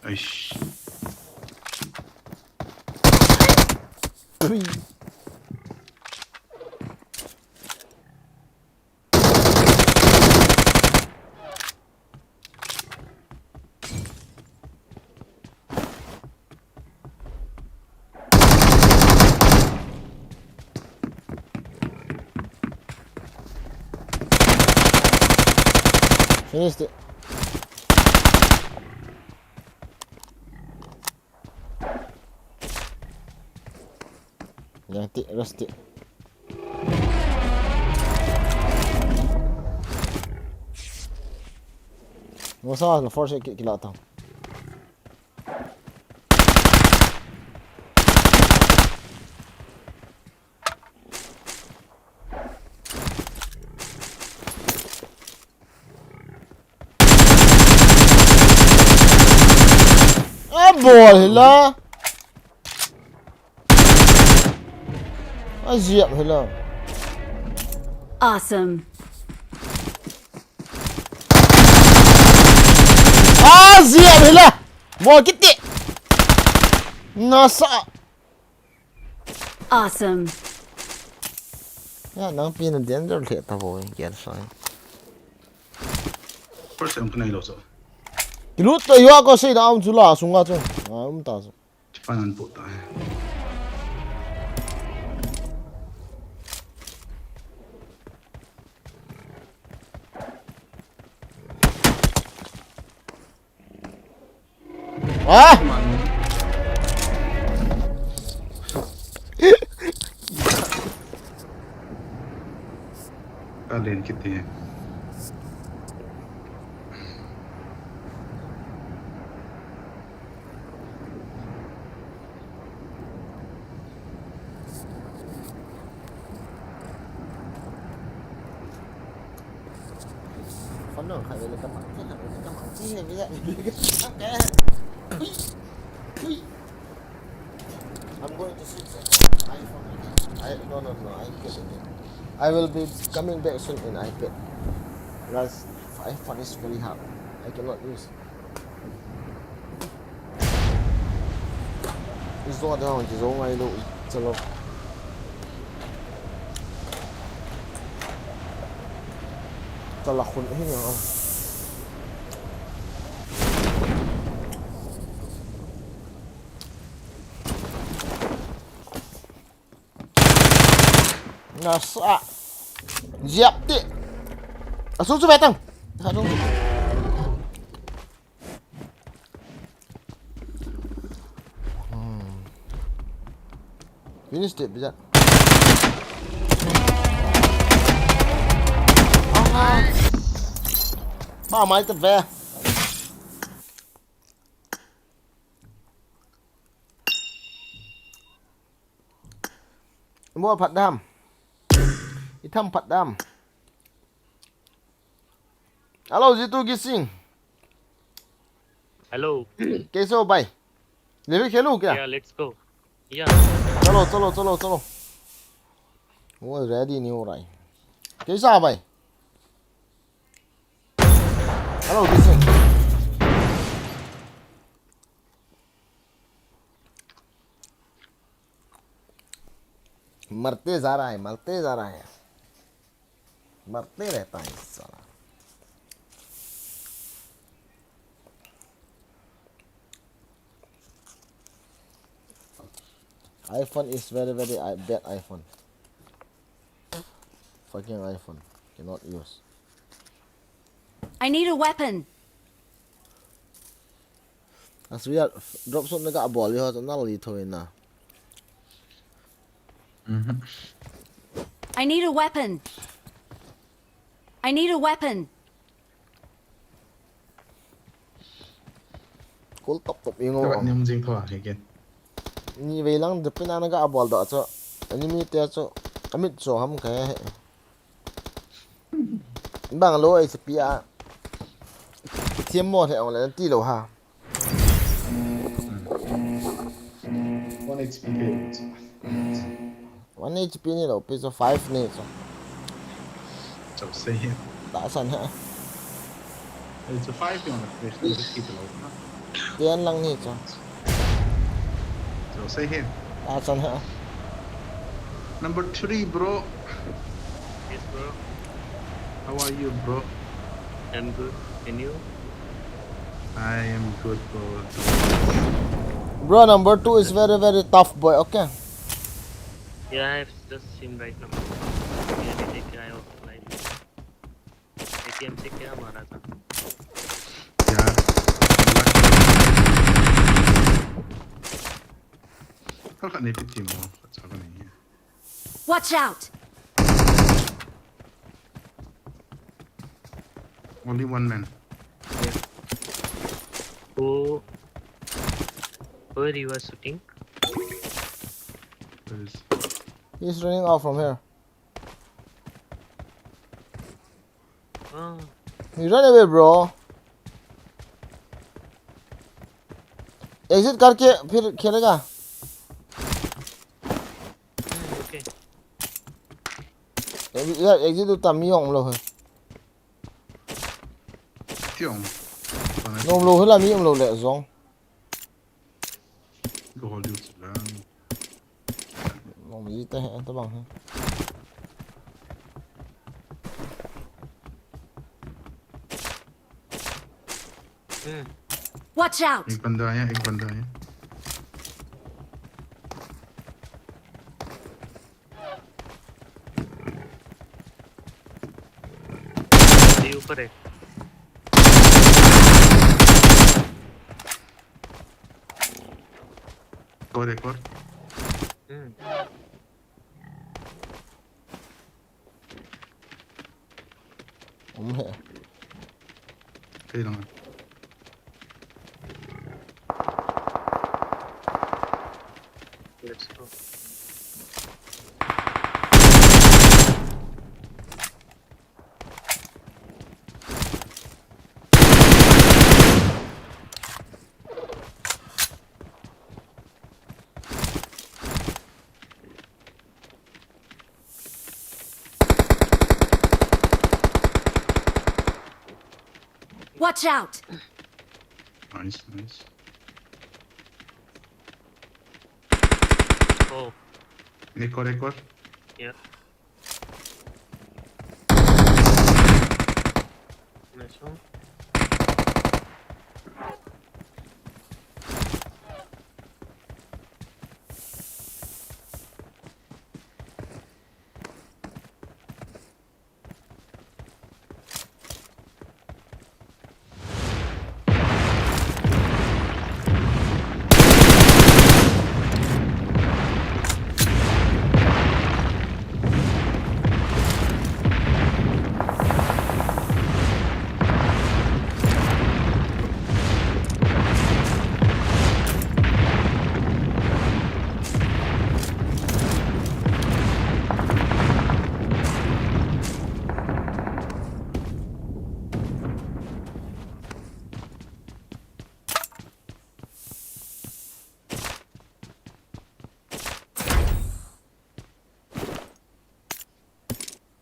Eish. Finish it. Yang tik, rest tik. Masa na force ki kila tang. Abol hila. Ajiap hila. Awesome. Ajiap hila. Mo kiti. Nasa. Awesome. Ya, nang pi na danger le ta bo, kian sai. First time kunai lo so. Kilut to yua ko sei da um chula sunga chu. Ah, um ta chu. Panan po ta. Ah! Kalen kiti. Phone nang khai le ka mang chi, khai le ka mang chi, he bi da. Okay. I'm going to switch the iPhone again. I, no, no, no, iPad again. I will be coming back soon in iPad. Plus, iPhone is very hard. I cannot use. Zo da hong ji zo ngai lo, chalo. Chala khun hi nga. Nasa. Ziap ti. Asu su betang. Sa dong. Hmm. Finish it, bisa. Ah. Ba mai ta ve. Mo phat dam. Itham phat dam. Hello, Jitu Gising. Hello. कैसे हो भाई? लेवे खेलूं क्या? Yeah, let's go. Yeah. चलो, चलो, चलो, चलो। वो ready नहीं हो रहा है। कैसा है भाई? Hello, Gising। मरते जा रहा है, मरते जा रहा है, मरते रहता है साला। iPhone is very, very i- bad iPhone. Fucking iPhone. Cannot use. I need a weapon. Aswia drop shot na ka bol ho na li tho na. Mhm. I need a weapon. I need a weapon. Kul top top ingo. Ka nim jing tho again. Ni vei lang de pina na ka bol da cho. Enemy te cho. Amit cho ham ka he. Bang lo ai se pia. Thiam mo the ong le ti lo ha. One H P ke. One H P ni lo, pi so five ni so. Chau sei hi. Ta san ha. It's a five ni lo, pi so ki lo. Ten lang ni so. Chau sei hi. Ta san ha. Number three, bro. Yes, bro. How are you, bro? I'm good. And you? I am good, bro. Bro, number two is very, very tough boy, okay? Yeah, I've just seen right now. Really take care of life. A T M से क्या मारा था? यार, कल का नहीं पिटी मो, अच्छा का नहीं है। Watch out! Only one man. Yeah. Oh. Where you are shooting? Where is? He's running out from here. Oh. He run away, bro. Exit करके फिर खेलेगा। Hmm, okay. Exit, exit tu tami ong lo hai. Tiong. Nong lo hai la mi ong lo le zong. Go hold you lang. Nong mi te hai ta bang hai. Hmm. Watch out! एक बंदा आया, एक बंदा आया। ये ऊपर है। और एक और। हम्म। Om hai. Kei lang. Let's go. Watch out! Nice, nice. Oh. Record, record. Yeah. Nice one.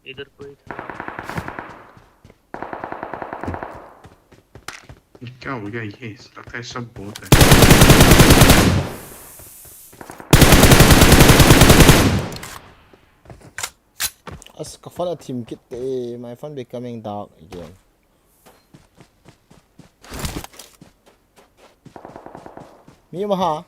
इधर कोई था। क्या हो गया ये? लगता है सब bot है। As ka phone a thim kit te, my phone becoming dark again. Mi maha.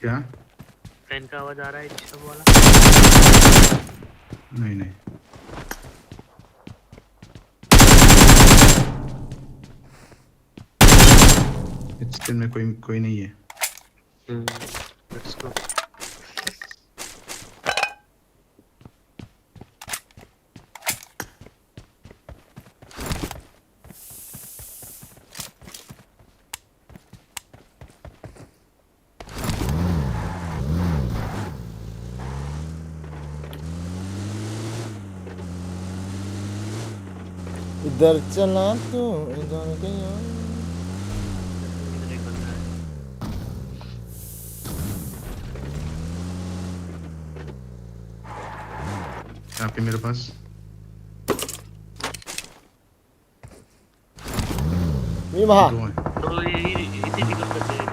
क्या? Fan का आवाज आ रहा है, disturb वाला? नहीं, नहीं। इस दिन में कोई, कोई नहीं है। हम्म, let's go। इधर चला तू, इधर गया। यहाँ पे मेरे पास। Mi maha. Dua. Oh, ये, ये, ये, ये, ये, ये, ये, ये।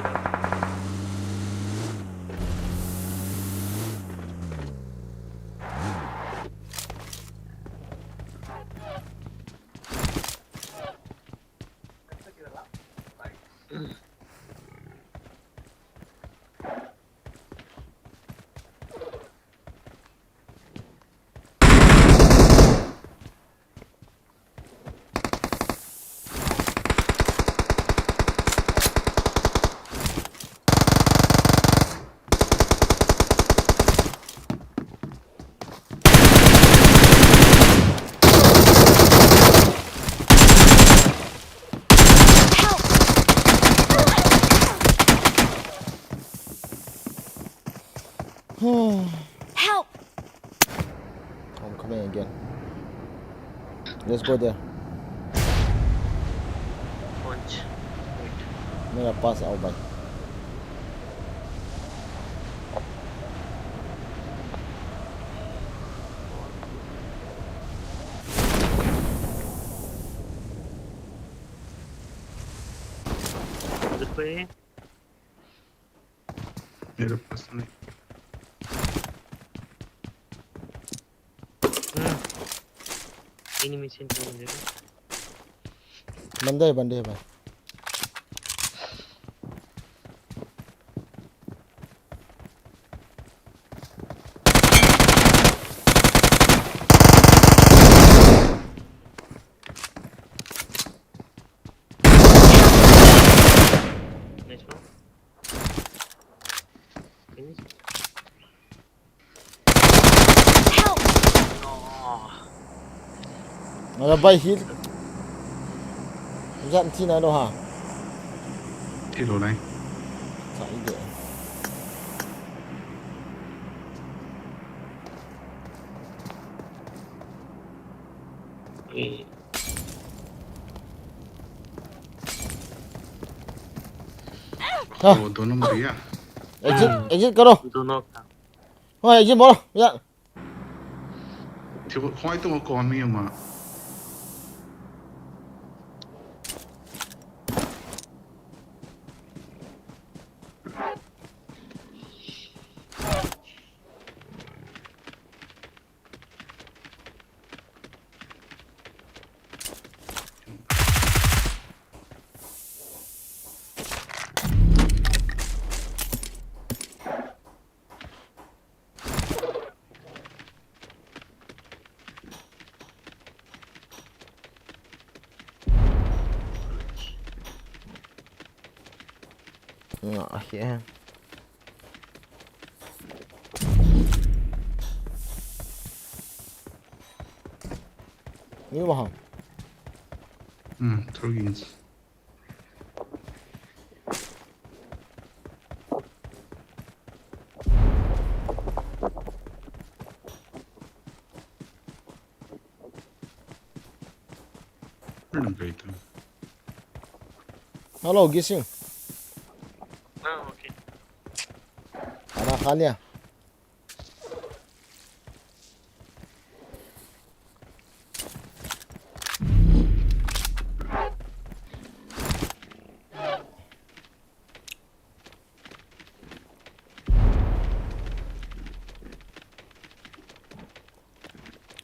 Help! I'm coming again. Let's go there. Punch. Wait. मेरा पास आओ भाई। उधर पे है। मेरे पास नहीं। हम्म। Enemy center में देखो। बंदे है, बंदे है भाई। Ala bai hit. Jan thi nai lou ha. Thi lou nai. Sa i de. Ha. Oh, dono mari ya. Exit, exit karo. Dono ka. Hoi, exit bol. Ya. Thi ko, khoi to ko mi ma. Ngah hi. Ni wa ha. Hmm, three inch. Hello, Gising. Ah, okay. Khana kha liya?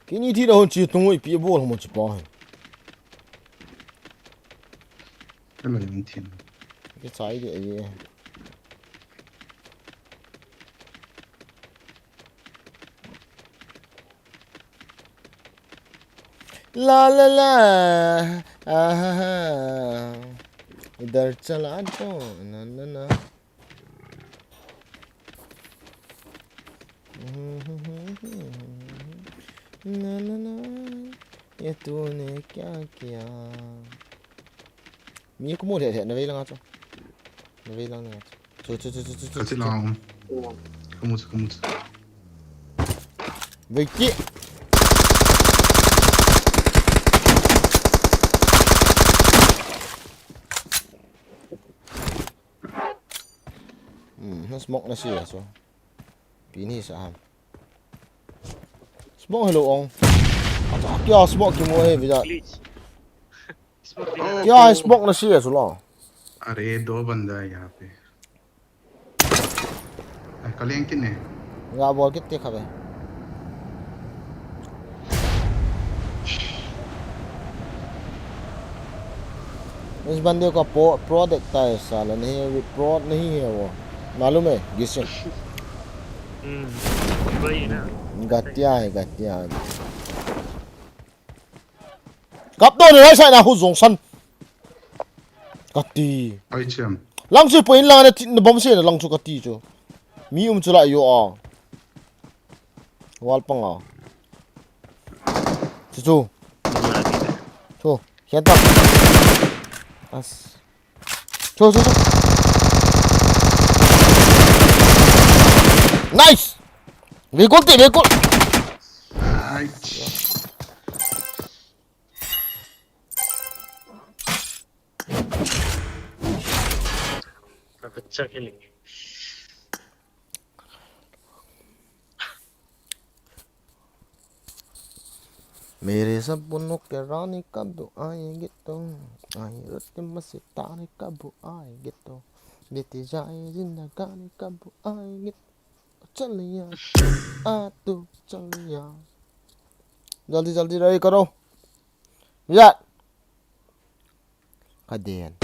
Kini thi da hon chi tung ui pi bol mo chi pa. Hello, Yong Thin. Ke chai de ye. La la la, ah, idhar chala to, na na na. Na na na, ye tune kya kiya? Mi ko mu lheh lheh, na vei lang a chu. Na vei lang na chu. Chu, chu, chu, chu, chu, chu, Ka chu, chu. Lang. Ka mu chu, ka mu chu. Vei ki. Hmm, na smoke na si a chu. Pi ni sa ham. Smoke hello ong. Acha kya smoke ki mo he vija. Glitch. Smoke Oh, kya oh. Smoke na si a chu lo. अरे, दो बंदा है यहाँ पे। ए, कलियंग किन्ने? Ga bol kit te kha be. इस बंदे को प्रो, प्रो देखता है साला, नहीं, प्रो नहीं है वो, मालूम है, गिसिंग? हम्म, वही है ना। गत्या है, गत्या है। Kap to ni lai sai na hu jong san. Kati. Ai chem. Lang chu point lang na tin bom se na lang chu kati chu. Mi um chu la yo a. Wall pang a. Chu chu. Chu. Hian ta. As. Chu chu chu. Nice. Ve kol te, ve kol. Ai. अच्छा खेलेंगे। मेरे सपनों के रानी कब आएगी तू? आई रत में सितारे कब आएगी तू? बीती जाए जिंदगानी कब आएगी? चलिया, आ तू चलिया। जल्दी जल्दी ready करो। यार। Ka den.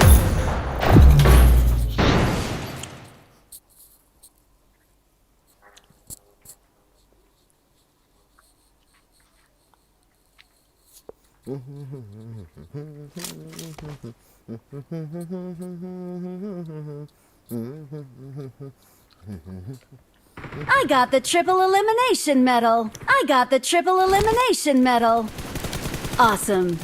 I got the triple elimination medal. I got the triple elimination medal. Awesome.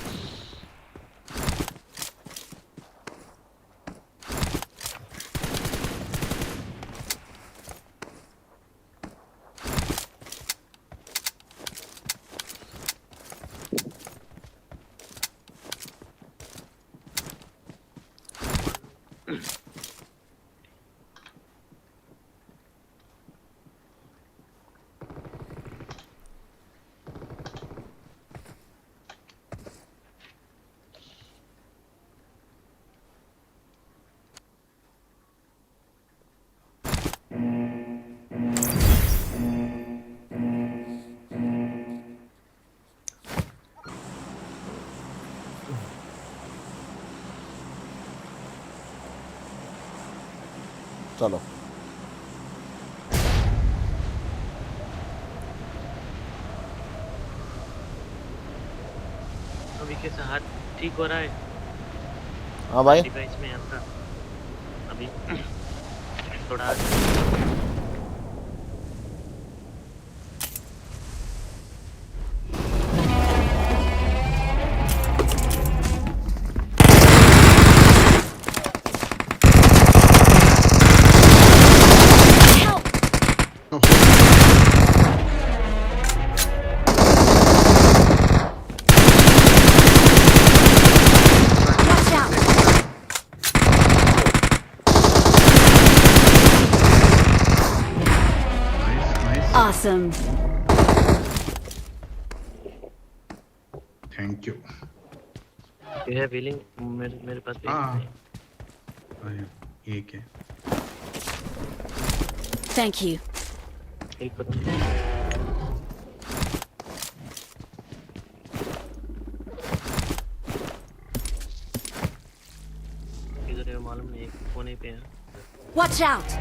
चलो। अभी कैसा हाथ ठीक हो रहा है? हाँ भाई। डिवाइस में आपका अभी थोड़ा Awesome. Thank you. You have healing? मेरे, मेरे पास भी हाँ। अरे, ये क्या? Thank you. Heal करो। इधर है, मालूम नहीं, कोने पे है। Watch out!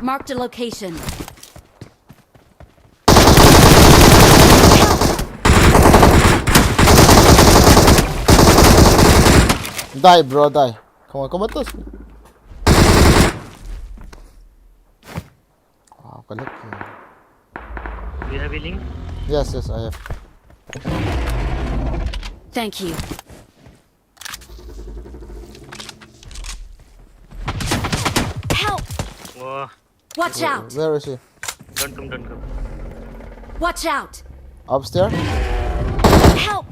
Marked a location. Die, bro, die. Come on, come on, touch me. Wow, collect. Do you have healing? Yes, yes, I have. Thank you. Help! Oh. Watch out! Where is he? Don't come, don't come. Watch out! Upstairs? Help!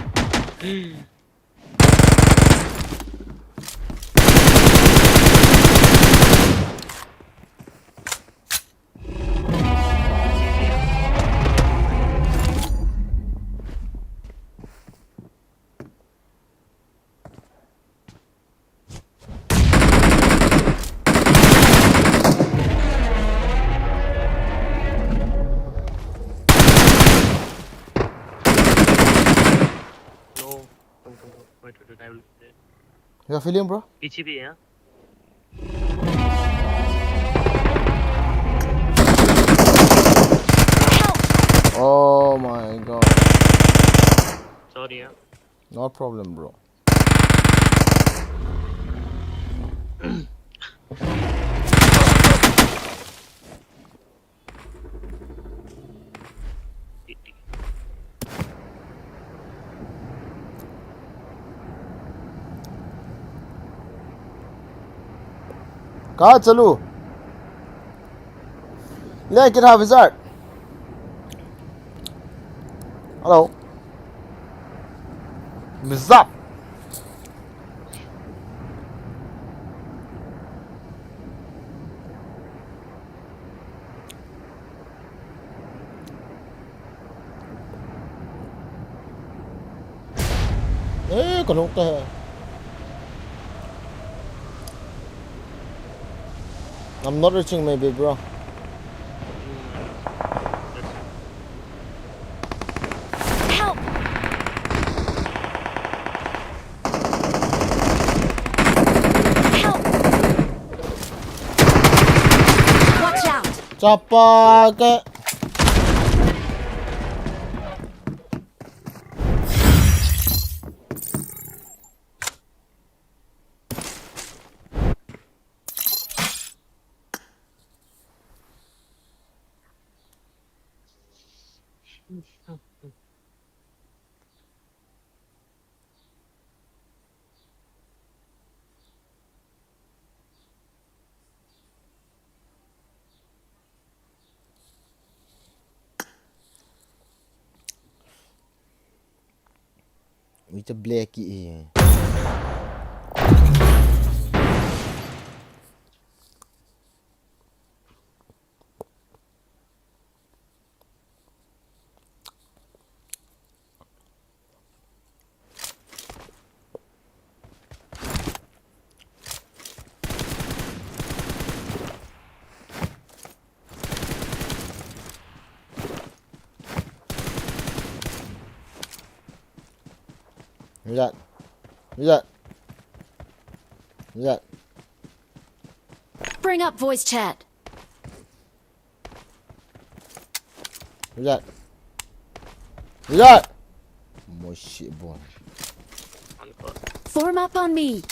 No, don't, don't, don't. Wait, wait, wait, I will. You are feeling, bro? पीछे भी है, हाँ। Oh my God. Sorry, हाँ। No problem, bro. कहाँ चलूं? ले, get out, wizard. Hello. What's up? Eh, kano ka hai. I'm not reaching, maybe, bro. Help! Help! Watch out! Chapa ka. Ui, cha black hi. Who's that? Who's that? Who's that? Bring up voice chat. Who's that? Who's that? More shit, boy. Form up on me.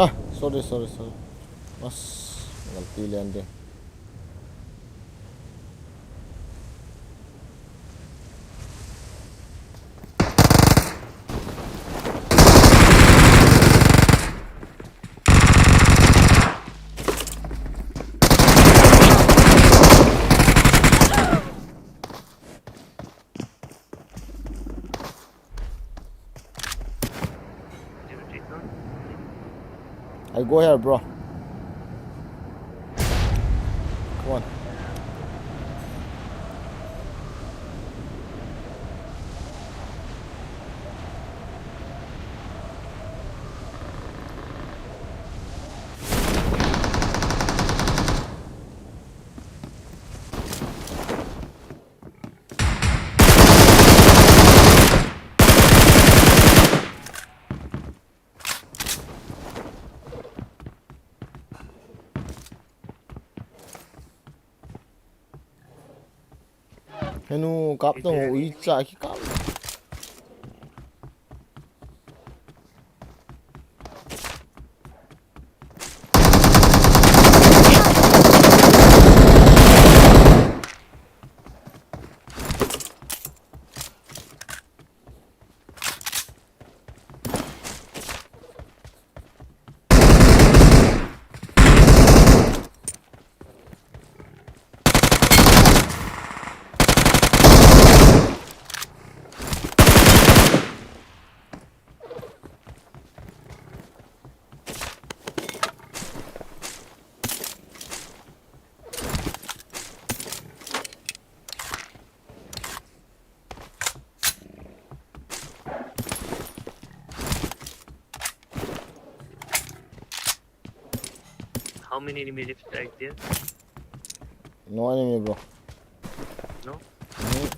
Ah, sorry, sorry, sorry. Mas, galti lian ding. I go here, bro. Come on. Henu kap to, ui cha ki kap. How many enemies left right there? No enemy, bro. No? Mm.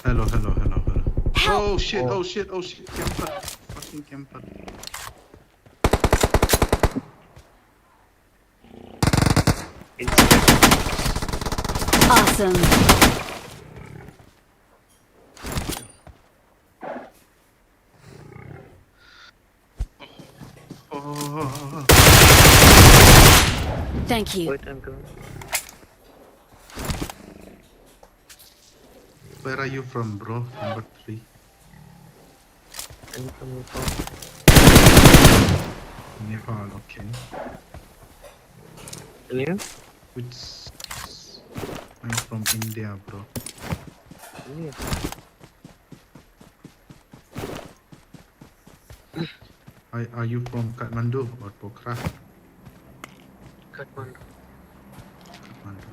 Hello, hello, hello, hello. Help! Oh shit, oh shit, oh shit. Camper. Fucking camper. Awesome. Oh, Thank you. Wait, I'm coming. Where are you from, bro? Number three. I'm from Nepal. Nepal, okay. And you? Which I'm from India, bro. Yeah. Are, are you from Kathmandu or Pokhara? Kathmandu. Kathmandu.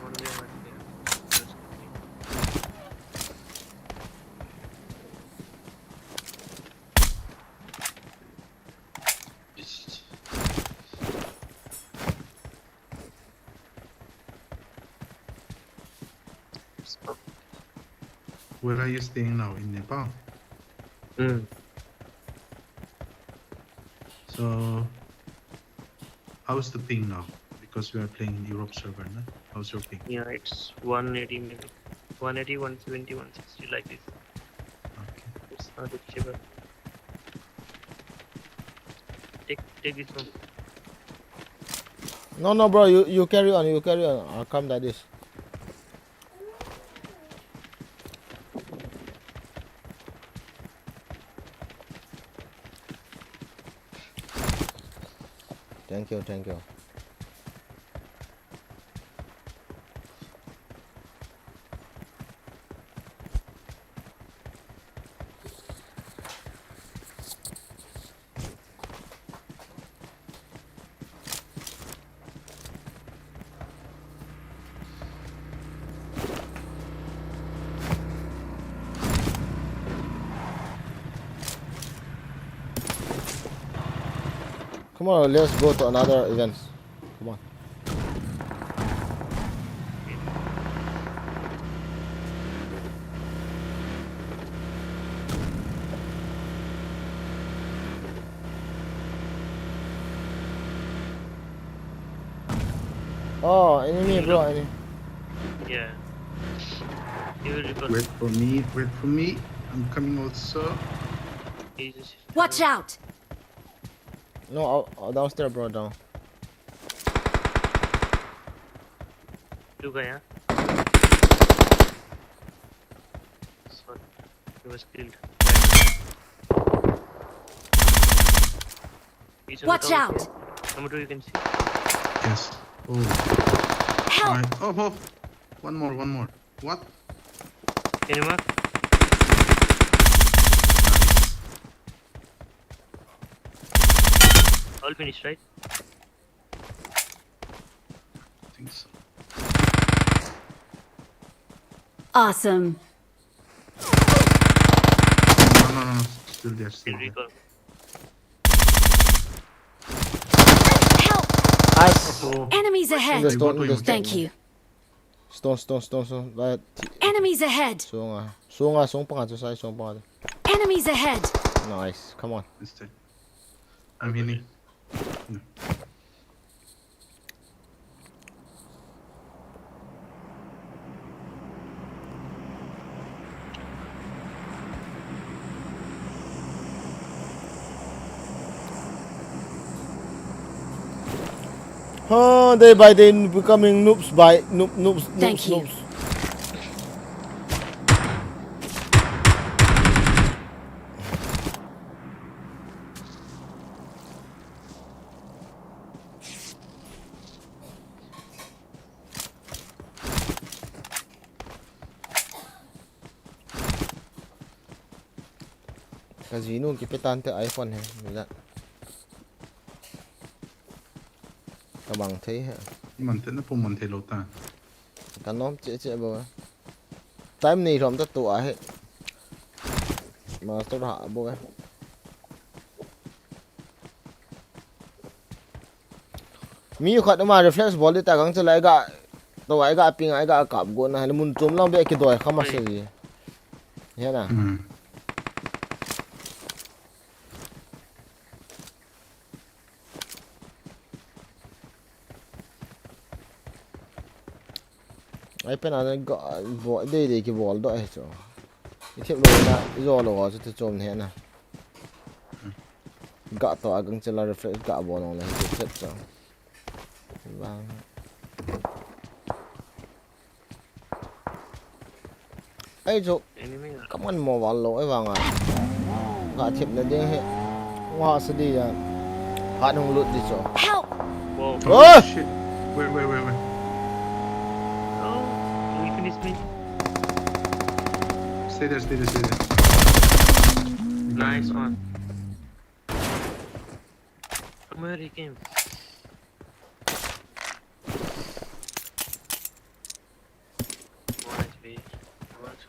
One way, one way. Just give me. Where are you staying now? In Nepal? Mm. So, how's the ping now? Because we are playing in Europe server, no? How's your ping? Yeah, it's one eighty maybe. One eighty, one seventy, one sixty like this. Okay. It's not reachable. Take, take this one. No, no, bro, you, you carry on, you carry on. I'll come like this. Thank you, thank you. Come on, let's go to another event. Come on. Oh, enemy, bro, enemy. Yeah. He will recall. Wait for me, wait for me. I'm coming also. He just Watch out! No, uh, uh, downstairs, bro, down. Two guy, huh? Sorry. He was killed. He's on the Watch tower out! Floor. Number two, you can see. Yes. Oh. Help! Right. Oh, oh. One more, one more. What? Can you mark? All finished, right? I think so. Awesome. No, no, no, no. Still there, still Can there. Recall. Help! Nice. Oh, Enemies In ahead! the they stone, got in you. the Thank stone. You. Stone, stone, stone, stone. But Enemies ahead! Sunga. Sunga, sung panga, sung panga. Enemies ahead! Nice. Come on. It's there. I'm healing. Huh, day by day becoming noobs by noob, noobs, noobs, Thank you. Noobs. Kajinu kipe tante iPhone he, nila. Bang thei he. Iman te na pum man thei lo ta. Ka nom che che bo. Time nei lom ta tu a he. Master ha bo he. Mi khat ma reflex bol ta gang che lai ga. To ai ga ping ai ga kap go na le mun chom lang be ki doi khama se ji. He na. Hmm. Ai pen a ga bo dei dei ki bol do ai chu. I thep lo na i zo lo chu te chom ne na. Ga to a gang che la refresh ga bo nong le hi chet cha. Vang. Ai chu. Enemy. Kaman mo wal lo ai vang a. Ga thep na ding he. Wa sa di ya. Hat hung lut di chu. Help! Whoa. Oh! Oh, shit. Wait, wait, wait, wait. Oh, he finished me. Stay there, stay there, stay there. Nice one. From where he came? One H P. One H P.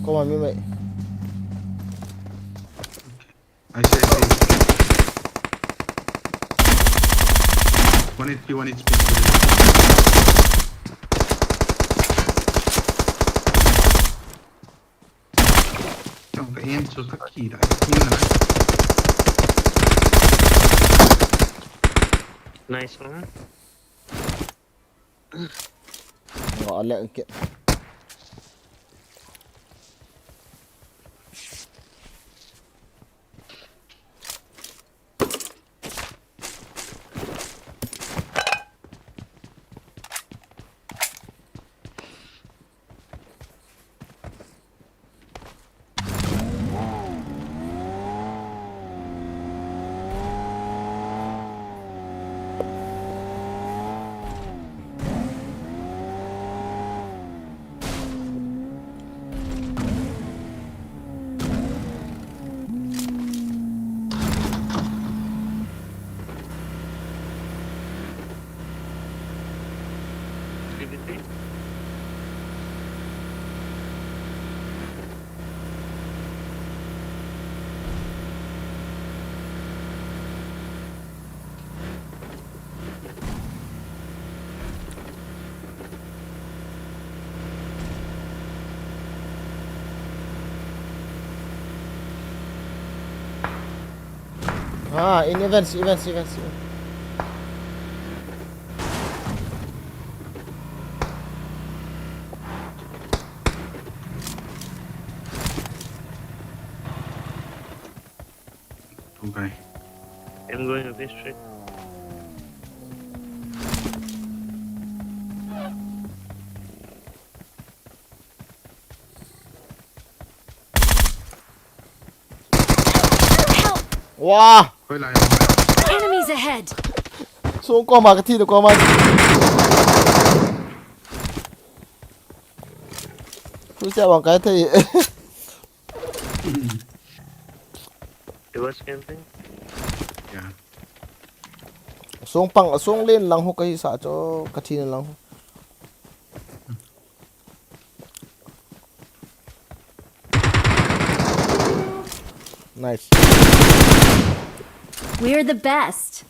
Come on, mi mate. I see, I see. One H P, one H P. Chong ka aim chu ka ki da, ki na. Nice one. Nga le ke. Ah, in events, events, events. Okay. I'm going up this street. Help! Wow! Hoi lai. Enemies ahead! So, koma ka thi do koma. Khu se wang kai thei. It was camping. Yeah. Song pang, song len lang ho kahi sa chu, ka thi na lang ho. Nice. We're the best.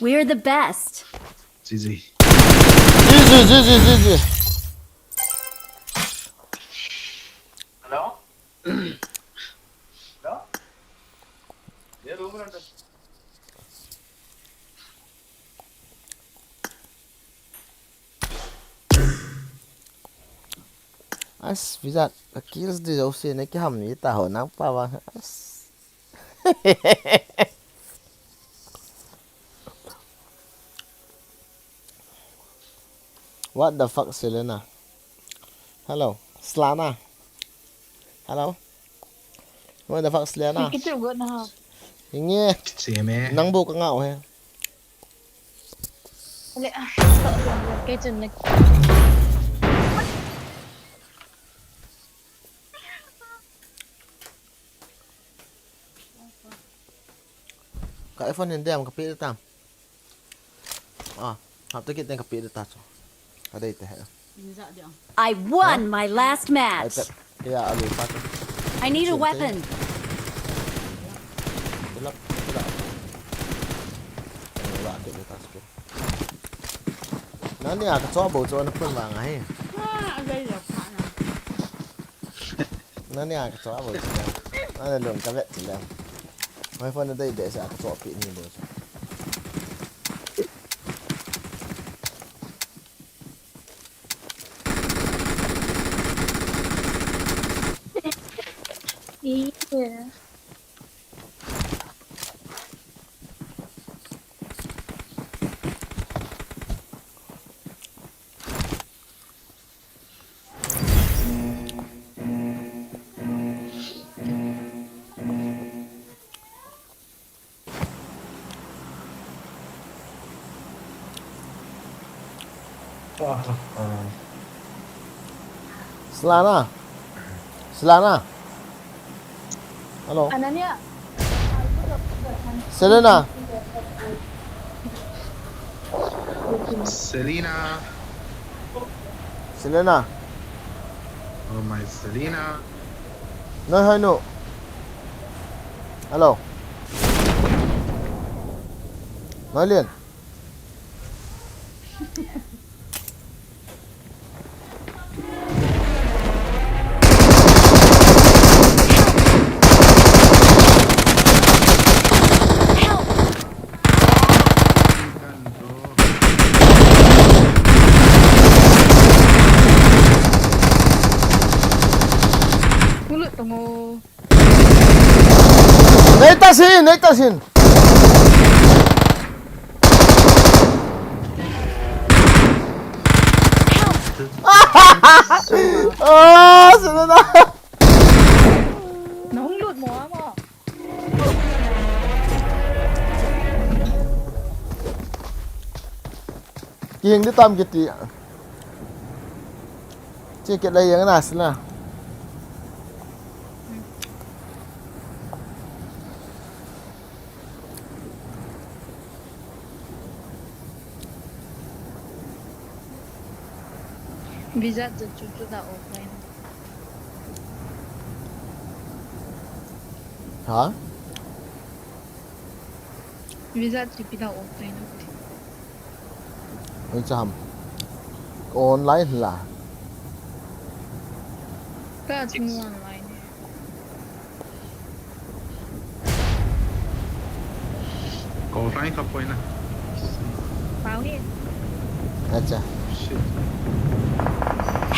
We're the best. G G. G G, G G, G G. Hello? Hello? As, visa, kills di jouse na kiham ni ta ho nang pa ba. As. What the fuck, Selena? Hello, Slana. Hello. What the fuck, Slana? Kichu go na. Inge. Same. Nang bu ka ngau he. Le, ah, stop, stop, stop. Kei chun na. Ka iPhone hin dem ka pi tam. Ah, hap ta kit den ka pi ta chu. Ka dei te he. I won my last match. iPad. Ya, alu pa chu. I need a weapon. Tilap, tilap. Wala kit ta chu. Nani a ka cho bo cho na phun vang a hi. Ah, a dei ya pa na. Nani a ka cho bo cho. Nani lung ka vet ti lem. Mai phone dei be sa ka cho pi ni bo cho. Yeah. Slana. Slana. Hello. Ananya. Selena. Selena. Selena. Oh my Selena. Noi hoi nu. Hello. Noi lien. Ulut tongo. Neita sin, neita sin. Ah, sila na. Nahung lut mo, amo. Kihing di tam kiti. Che ke lai yang na sila. Visa chu chu chu da offline. Ha? Visa chu pi da offline. Oi cham. Online la. Ka chu online. Ko rai ka poi na. Pau hi. Acha. Shit.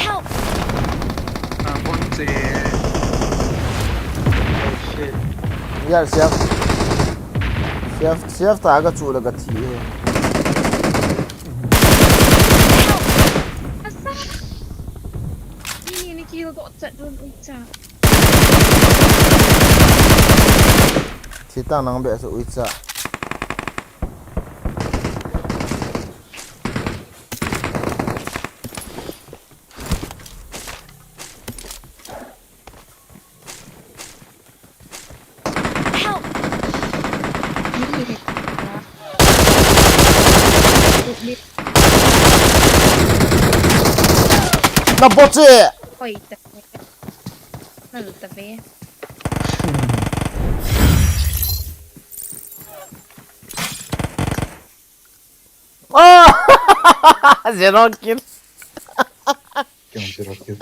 Help! Ah, kon che. Oh, shit. Yar, siap. Siap, siap ta ka chu la ka thi. Asa. Ini ni kill ko chat dun ucha. Sitang nang be sa uicha. Help! Na boche! Oi, ta. Na lu ta ve. Ah! Zero kill. Kya zero kill?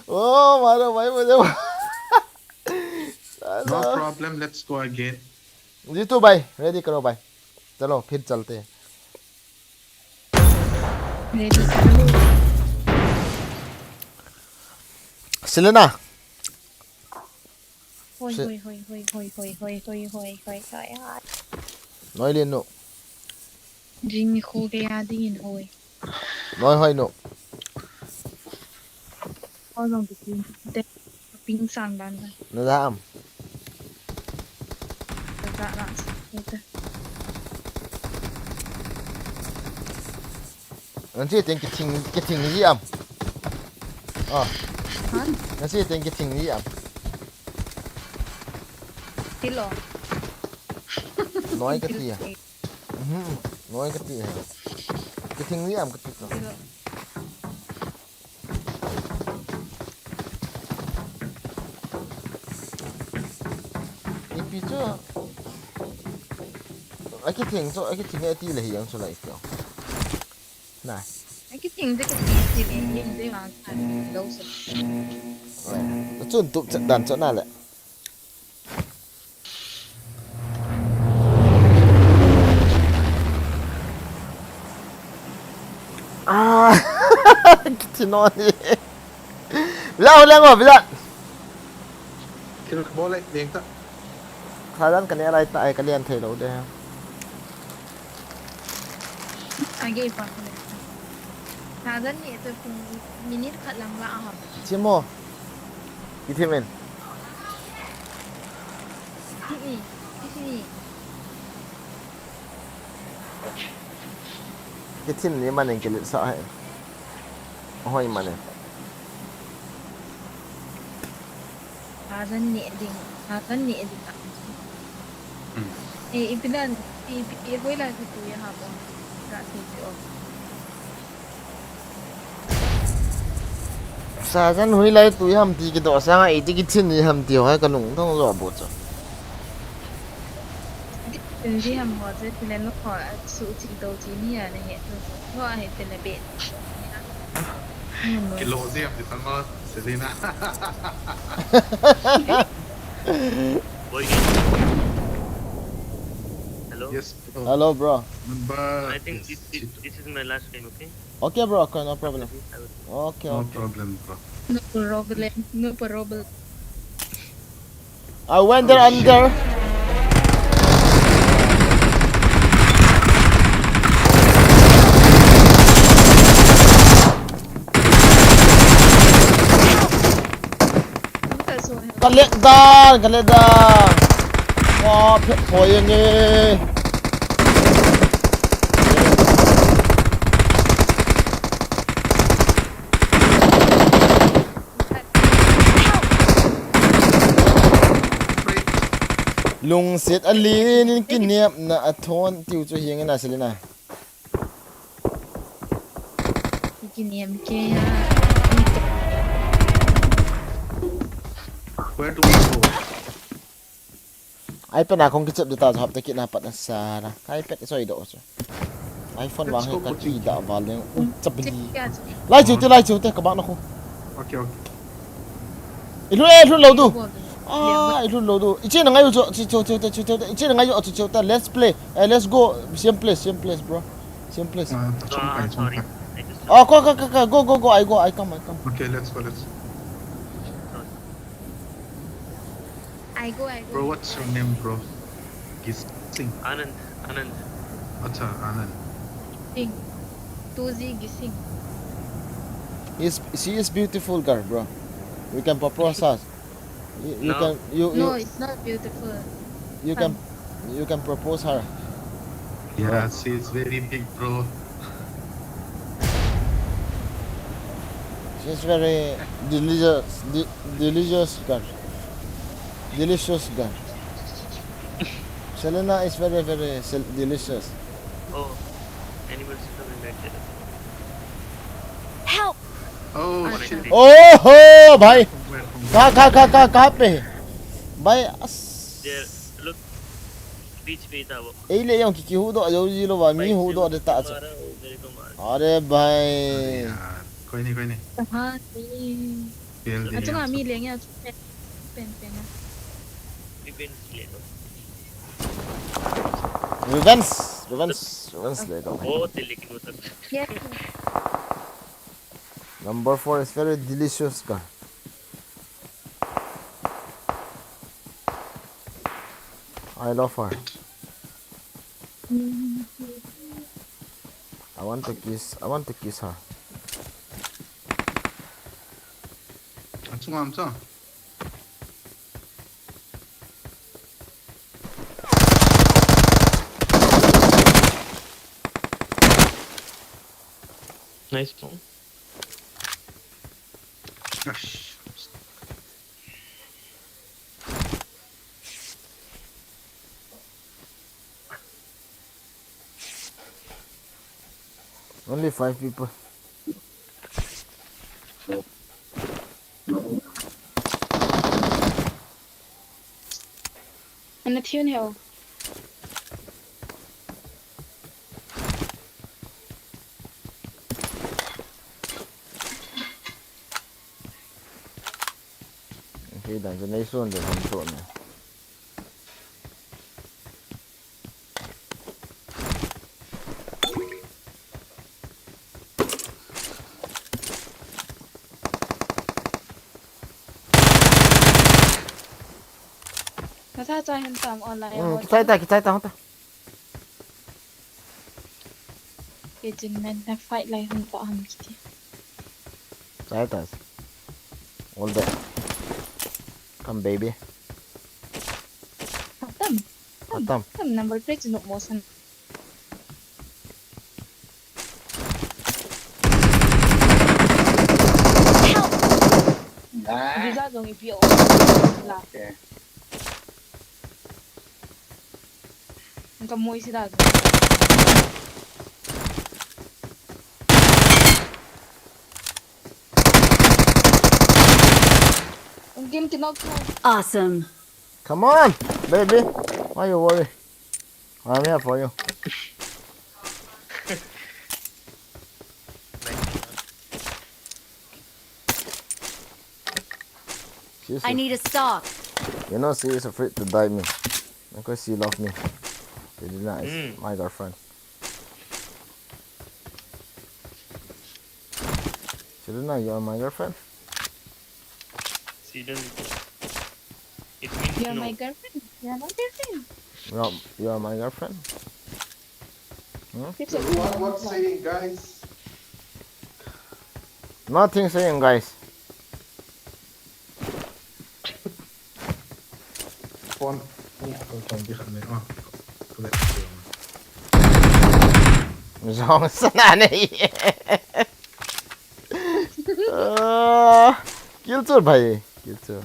Oh, maro bhai, mujhe. No problem, let's go again. Jitu bhai, ready karo bhai. Chalo, phir chalte hain. Ready karo. Selena. Hoi, hoi, hoi, hoi. Noi lien nu. Jing ni khu ke ya ding in hoi. Noi hoi nu. Ozong tu ping. Te ping sang dan da. Na da am. Da da. Ete. Nansi teng kithing, kithing ji am. Ah. Ha? Nansi teng kithing ji am. Tilo. Noi ka ti a. Mhm. Noi ka ti a. Kithing ji am ka ti to. Tilo. Ipi chu. Akithing chu, akithing e ti le hi ang chu lai chu. Na. Akithing te kithing ti le hi de ma ka lo so. Chun tup chat dan chu na le. Ah, kithing noi. Lau lengo, bilat. Thil ka bol le, leng ta. Sajan ka ne lai ta, ai ka lian thei lou de. Age pa. Sajan ni to pung minute khat lang la a. Chimo. Kithing men. Kithing ni. Kithing ni. Kithing ni manin kilit sa hai. Hoi manin. Sajan ni ding, sajan ni ding. Hmm. Eh, ipi dan, ipi, ipi, hoilai tu ya ha po. Ga si ti o. Sajan hoilai tu ya ham ti kidoh sanga iti kithing ni ham ti ho hai ka lungdong jo bo chu. Kithing ni ham ho chu ti le no ho su chi do chi ni ya ne he tu. Ho a he te le be. Kilo ji ham ti tang ma Selena. Boy. Hello? Yes, bro. Hello, bro. Number I think is this, this, this is my last game, okay? Okay, bro. Okay, no problem. Okay, okay. No problem, bro. No problem. No problem. I went there under. Ka let dan, ka let dan. Wa, phet poi ang e. Lungset alen in kinepna athon tiu chu hiang in a Selena. Kinem ke ya. Where do we go? iPad a kong kichep dita jo hap te kit na pat na sa na. Ka iPad so i do so. iPhone vang he ka ki da va leng u chap li. Lai chu te, lai chu te ka ba na ko. Okay, okay. I lu, i lu lo du. Ah, i lu lo du. I che na ngai u chu, chu, chu, chu, chu, chu, i che na ngai u chu, chu, chu, let's play. Eh, let's go. Same place, same place, bro. Same place. Ah, chung kai, chung kai. Oh, go, go, go, go, go, go, go. I go, I come, I come. Okay, let's go, let's go. I go, I go. Bro, what's your name, bro? Gising. Anand, Anand. Acha, Anand. Singh. Tuzi Gising. Is, she is beautiful girl, bro. We can propose her. You, you No. can, you, you, No, it's not beautiful. you can, Fine. you can propose her. Yeah, she is very big, bro. She's very delicious, de-, delicious girl. Delicious girl. Selena is very, very sel-, delicious. Oh, animals coming back there. Help! Oh, shit. Oh ho, bhai. Where, where? Kaha, kaha, kaha, kaha, kaha pe? Bhai, as- There, look. Beach pe tha wo. Ei le jong ki, ki hudoh jou ji lou va, mi hudoh de ta cha. Mara, wo mere ko mara. Are bhai. Are yaar. Koi nahi, koi nahi. Kahan se? Khel diye. Achunga mi lenge, achunga pen, pen, pen na. Revenge le lo. Revenge, revenge, revenge le lo. Bahut hai lekin wo to. Yes. Number four is very delicious ka. I love her. I want to kiss. I want to kiss her. Achung am cha. Nice one. Gosh. Only five people. Ana thiu ni o. Okay, dan sa nai son de ham to na. Nasa chai han tam online. Hmm, kichai ta, kichai ta, hon ta. Kei chun men na fight lai hung pa ham kiti. Chai ta. All that. Come, baby. Tam. Tam. Tam. Tam number plate no mo san. Help! Visa jong ipi o la. Okay. Ka mui si da. Game knock tu. Awesome. Come on, baby. Why you worry? I'm here for you. She's I a- need a stock. You know she is afraid to die me. Because she love me. She did not. Mm. My girlfriend. She did not. You are my girlfriend. She doesn't. It means you are no. My girlfriend. You are my girlfriend. You are, you are my girlfriend. Hmm? What, what saying, guys? Nothing saying, guys. Phone. Ni a phone phone di khat mai. Ah. Kule. Jong sana nei. Ah, kill chur bhai, kill chur.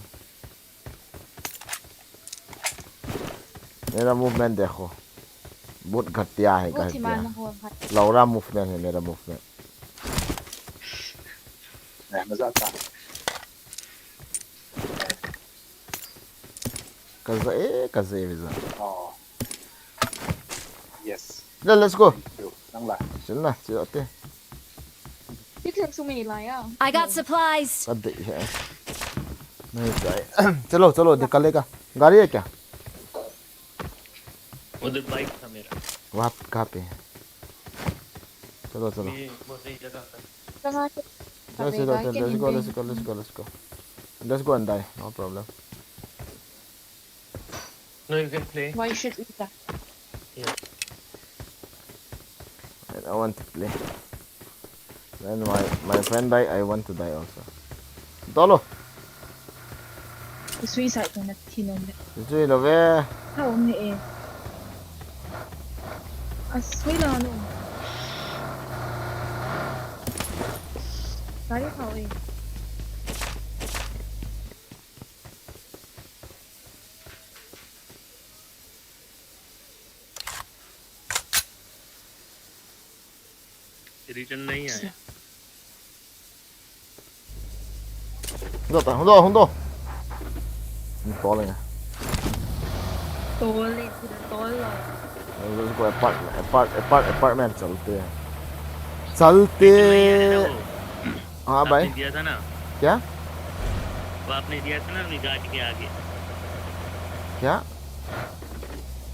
मेरा मूवमेंट देखो, बहुत घटिया है, वो घटिया। ठिमाना हुआ भाई। लौड़ा मूवमेंट है मेरा मूवमेंट। नहीं, मजा आता है। Kaza, eh, kaza, eh, visa. Oh. Yes. Le, let's go. Thank you. Nang la. Chil na, chil ate. Ki thek sumi la ya. I got supplies. Ka dei hai. Nahi chai. Chalo, chalo, dikha lega. Gari hai kya? उधर बाइक था मेरा। वहाँ, कहाँ पे है? चलो, चलो। ये वो सही जगह पर। Let's go, let's go, let's go, let's go, let's go. Let's go and die, no problem. No, you can play. Why should we die? Yeah. I don't want to play. When my, my friend die, I want to die also. Tolo. Suicide ko na thinom le. Suicide lo ve. How me eh. Asui la no. Tari how eh. Return नहीं आया। Hung dou ta, hung dou, hung dou. Hung dou le. Dou le, dou le. Let's go apartment, apart, apart, apartment चलते हैं। चलते। Return नहीं आया ना वो। हाँ भाई। आपने दिया था ना। क्या? वो आपने दिया था ना अभी गाड़ी के आगे। क्या?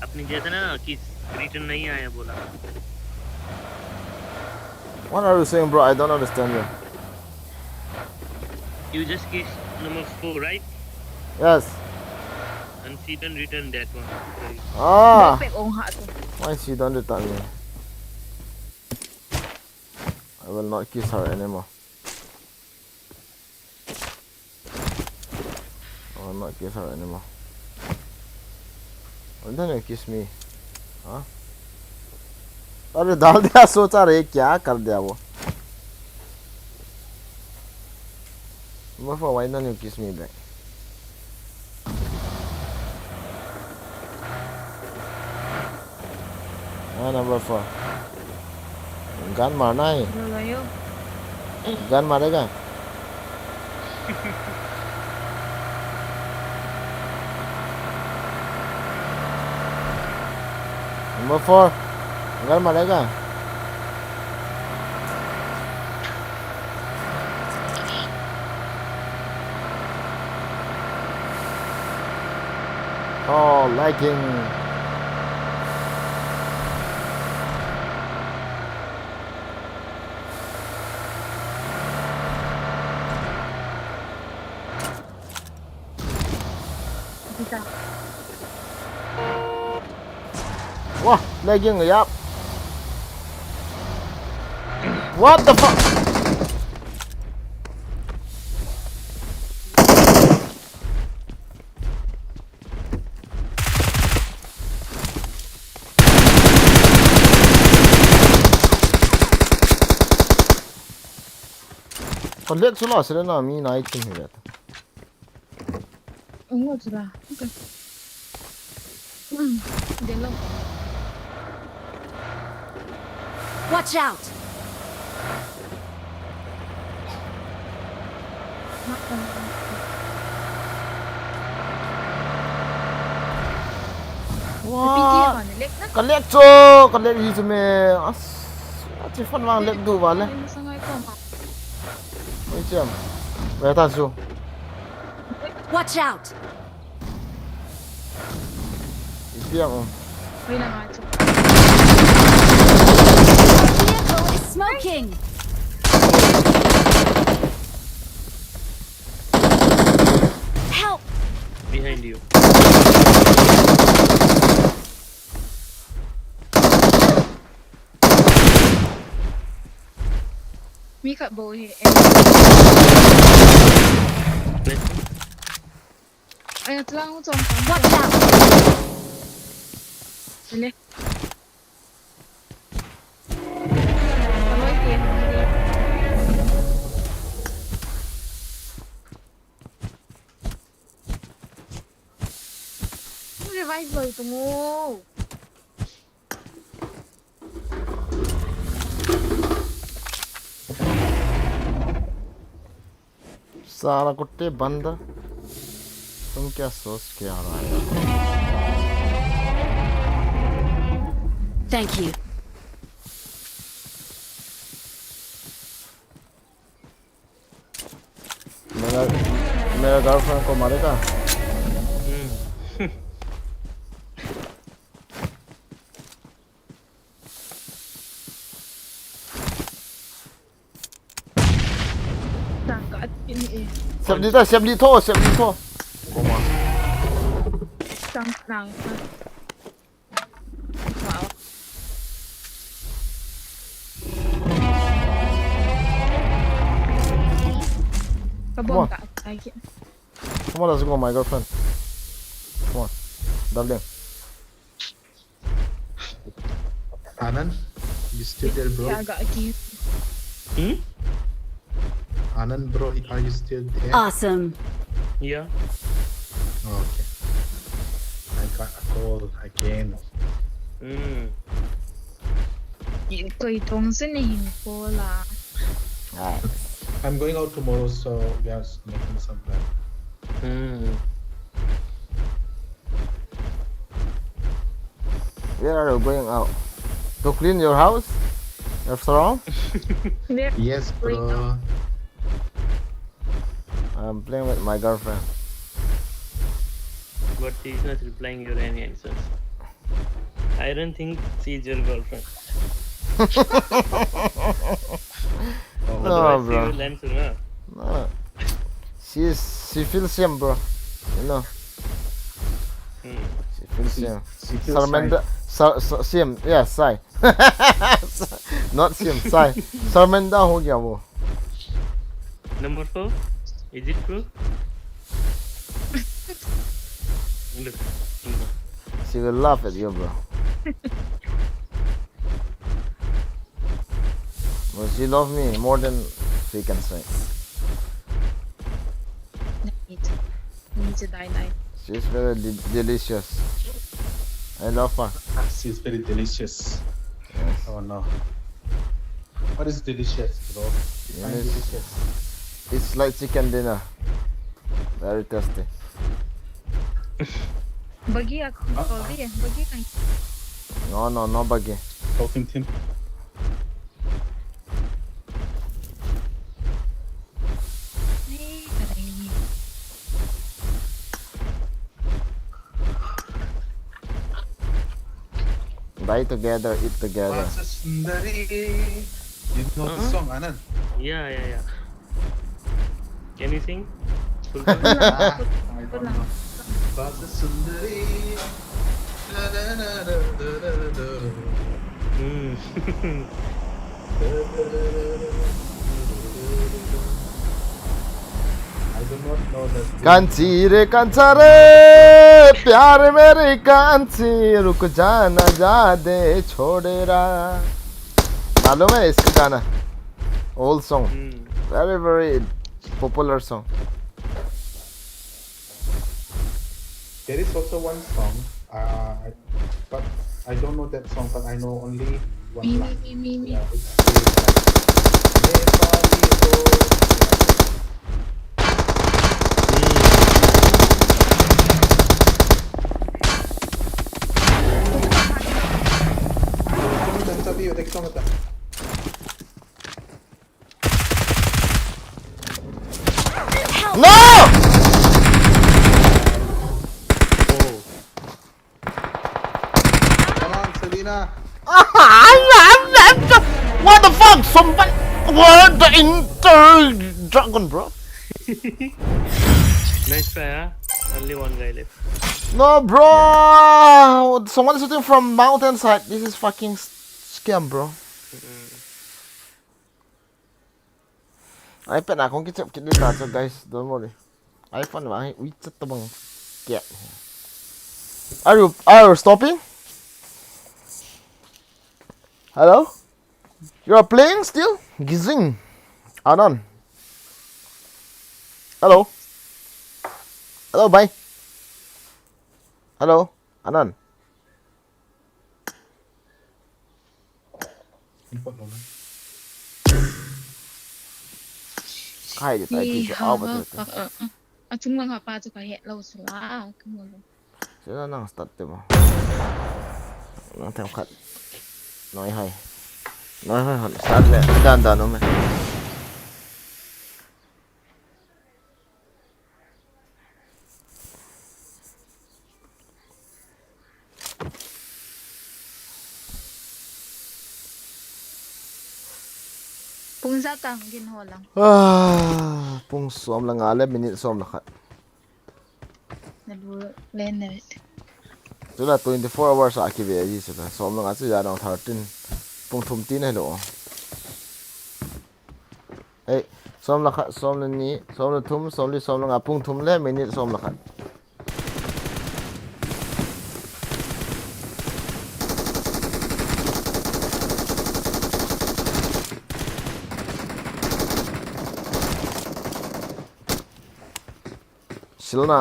आपने दिया था ना कि return नहीं आया बोला। What are you saying, bro? I don't understand you. You just kissed number four, right? Yes. And she don't return that one. Right. Ah. Perfect ong ha tu. Why she don't return me? I will not kiss her anymore. I will not kiss her anymore. Why don't you kiss me? Huh? अरे डाल दिया, सोचा रहे क्या कर दिया वो। Number four, why don't you kiss me back? Ah, number four. Gun मारना है। Hello, hello. Gun मारेगा? Number four. Gun मारेगा? Oh, lagging. Wah, lagging, yap. What the fuck? Ka leg chu la sila na mi nai chin hi le. Ung chu la. Okay. Hmm. Delo. Watch out! Wah, ka leg chu, ka leg hi chu me. As, a chi fan wang leg du ba le. Oi chiam. Ve ta chu. Watch out! Ipi ang um. Oi na nga chu. Vehicle is smoking! Help! Behind you. Mi khat bou hi. Left. Ai, atlang chong chong. Watch out! Ele. Aloi ke. Revive loi tung o. साला कुत्ते बंदर, तुम क्या सोच के आ रहा है? Thank you. मेरा, मेरा गर्लफ्रेंड को मारेगा? हम्म। Tang ka at in eh. Siap di ta, siap di tho, siap di tho. Koma. Tang, tang. Wow. Kabong ka at ay. Come on, let's go, my girlfriend. Come on, darling. Anand, you still there, bro? Yeah, I got a key. Hmm? Anand, bro, are you still there? Awesome. Yeah. Okay. I got a call again. Hmm. Koi tong se nahin call a. Nice. I'm going out tomorrow, so we are making some plan. Hmm. Where are you going out? To clean your house? Your surround? Yes, bro. I'm playing with my girlfriend. But she's not replying your any answers. I don't think she's your girlfriend. No, bro. Otherwise, she will answer, na? No. She is, she feels shame, bro. You know. Hmm. She feels same. She feels shy. Sarmenda, Sar, Sar, same, yeah, shy. Not same, shy. Sarmenda ho gaya wo. Number four, is it true? Look, look. She will laugh at you, bro. Well, she love me more than she can say. Need to, need to die, die. She's very de- delicious. I love her. Ah, she's very delicious. Yes. Oh no. What is delicious, bro? Define delicious. It's like chicken dinner. Very tasty. Bagi aku, uh, bagi, bagi kan. No, no, no bagi. Talking team. Ni, kadai ni. Die together, eat together. Baza Sundari. You know the song, Anand? Yeah, yeah, yeah. Can you sing? Full song? Ah, I don't know. Baza Sundari. Hmm. I do not know that. Kanchi रे कांचा रे, प्यार मेरी कांची, रुक जा ना जा दे, छोड़ रा। मालूम है इसका गाना? Old song. Hmm. Very, very popular song. There is also one song, uh, I, but I don't know that song, but I know only one line. Me, me, me, me, me. Yeah, it's, it's like, Nepali ho. No! Oh. Come on, Selena. What the fuck? Somebody. What the inter dragon, bro? Nice try, huh? Only one guy left. No, bro. Someone is shooting from mountainside. This is fucking s- scam, bro. Mm-mm. iPad na kong kichep kit ding ta chu, guys, don't worry. iPhone vang hi ui chat tabang. Kiat. Are you, are you stopping? Hello? You are playing still? Gizing. Anand. Hello? Hello, bhai. Hello? Anand. Kai de tai ti se au ba te. Achung lang ha pa chu ka het lo sala ka mo lo. Sila nang start te mo. Nang them khat. Noi hai. Noi hai hon start le dan dan um e. Pung ja tang gin ho lang. Ah, pung som le nga le minute som le khat. Na lu len ne. Tula twenty four hours a kive ji sula. Som le nga chu ja nang thirteen. Pung thum ti na lo. Ei, som le khat, som le ni, som le thum, som le, som le nga, pung thum le minute som le khat. Silna,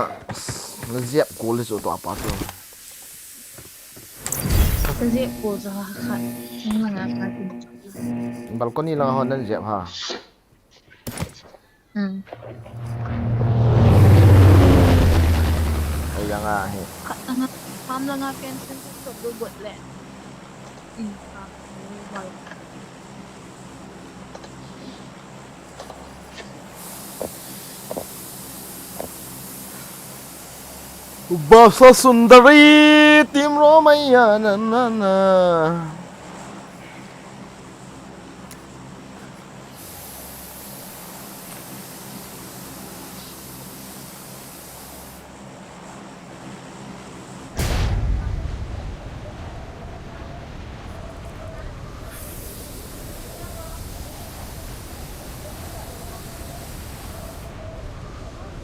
na jep kul le chu tua pa chu. Ka jep kul chu ha khat. Chung langa khat. Balcony langa hon nan jep ha. Hmm. Ai yang a hi. Khat langa, farm langa fencing tu tu bu but le. Hmm. Baza Sundari, team Romaya, na, na, na.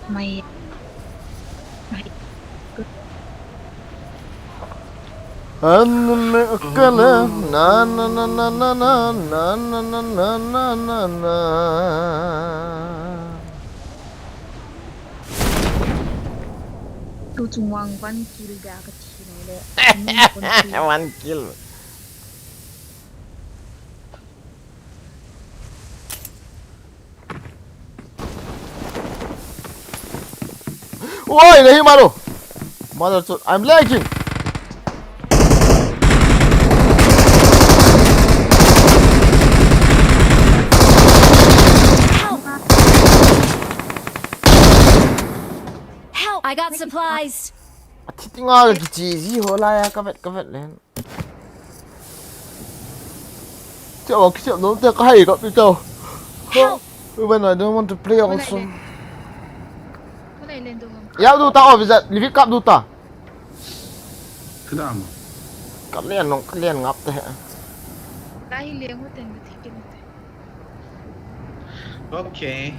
Mai. Mai. An me kala na na na na na na na na na na na na. Tu chungwang one kill ga ka thi lo le. One kill. Oi, nahi maro. Mother chot, I'm lagging. Help! I got supplies. Athi tinga kichi ji ho la ya ka vet ka vet len. Chao, kichao, no, te ka hai ka pi chao. Even I don't want to play also. Ko nai len do ngam. Ya du ta, oh, visa, live cup du ta. Kedam. Ka len nong, ka len ngap te. Lai hi leng ho ten ka thi kin te. Okay.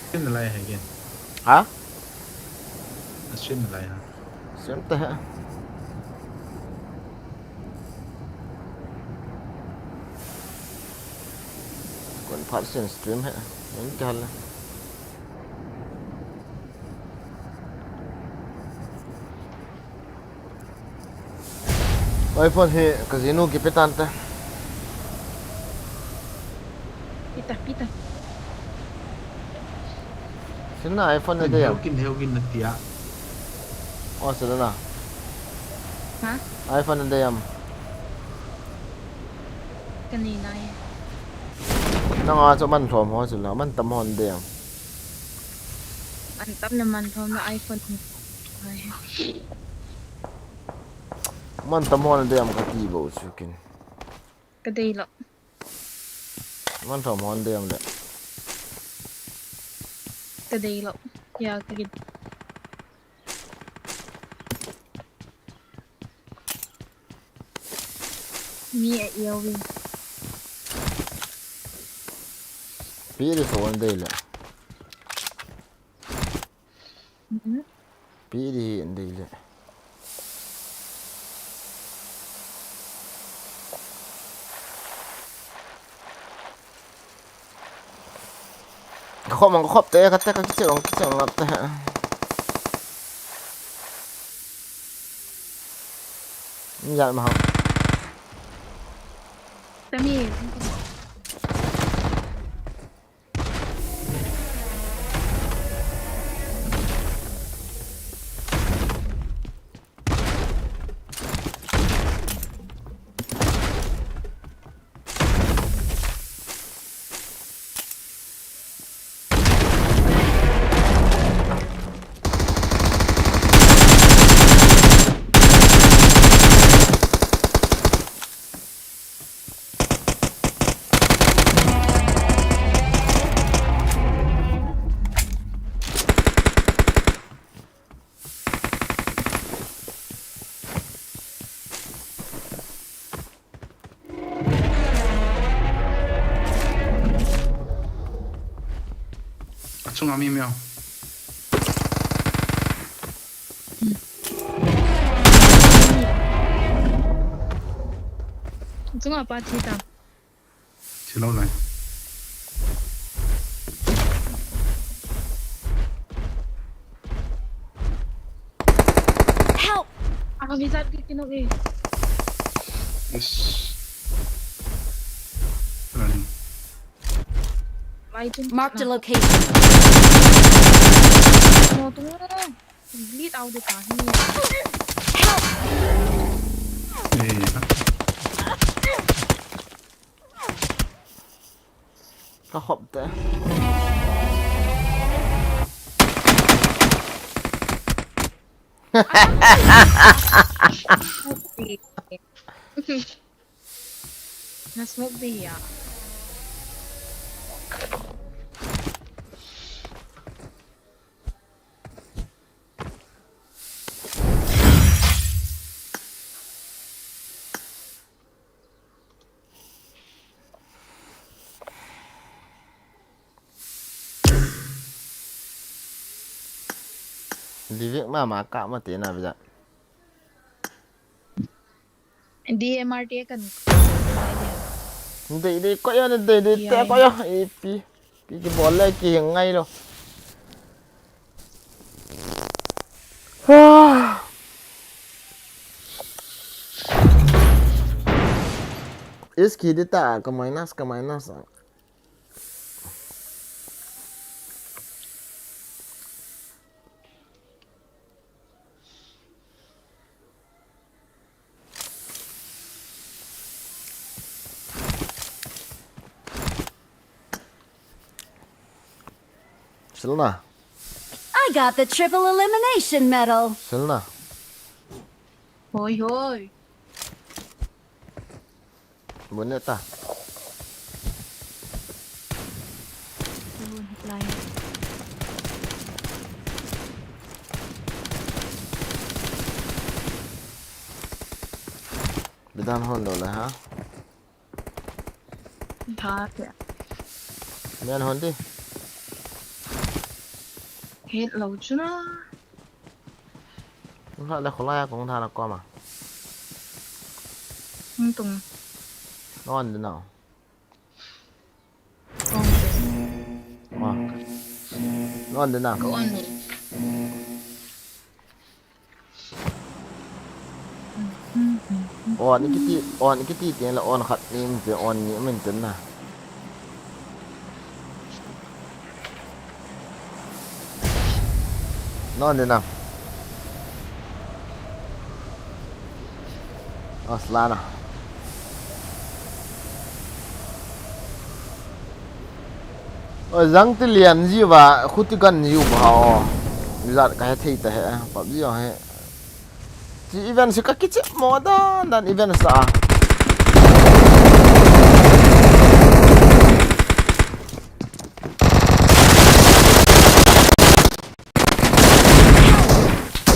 Stream na lai ha again. Ha? Stream na lai ha. Stream te ha. Kon phat sin stream ha. Ning kal. iPhone hi ka jinu kipe tante. Pita, pita. Sinna iPhone na dei am. Kin heu kin na tia. O, sinna. Ha? iPhone na dei am. Ka nei nai. Nanga chu man lhom ho chu la, man tam ho na dei am. Man tam le man lhom na iPhone. Ai. Man tam ho na dei am kati bou chu kin. Ka dei lo. Man lhom ho na dei am le. Ka dei lo. Ya ka git. Mi a iau in. Pi ri so na dei le. Mhm. Pi ri na dei le. Ka khop mang ka khop te, ka te ka kiche ong, kiche ong ngap te. Ni jat ma ha. Tami. Achunga mi miau. Chunga pa thi ta. Thi lo lai. Help! Aka visa ki kino e. Yes. Running. Mai chung. Marked a location. Mo tung. Bleed out de pa hi. Eh. Ka khop te. Na smoke de ya. Livik mama kah mate na bija. D M R te kan. Dei dei ko ya, dei dei te ko ya. Ipi. Ki, kibol le kingai lou. Is ki dita ka minus, ka minus. Selna. I got the triple elimination medal. Selna. Hoi, hoi. Boneta. Bidan hon lou le ha. Tha kya? Mian hon di. Het lou chu na. Hla le khulai a kong tha na koma. Hung tung. Non di na. Kong tung. Ma. Non di na. Ko on ni. On kiti, on kiti tin la on khat ni min tin, on ni min tin na. Non di na. Aslana. O, jang ti lian ji va, khuti kan ji u ba o. Jat ka he thei ta he, PUBG o he. Chi event si ka kichep mo dan dan event sa.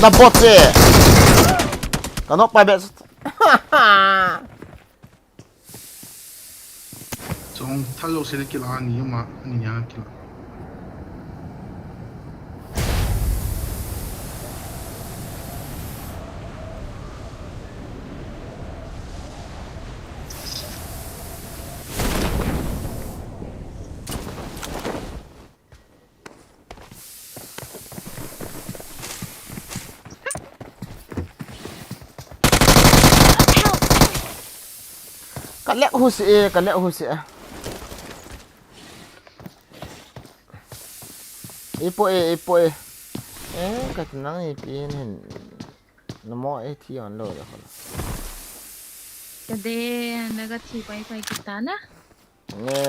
Na bot se. Ka nok pa bet. Chong thal lo se le kila ni ma ni nya kila. Ka lek hu si e, ka lek hu si e. Ipo e, ipo e. Eh, ka ti nang ipi hin. Na mo e thi on lo da khala. Ka de, na ka thi pai pai kita na. Nge.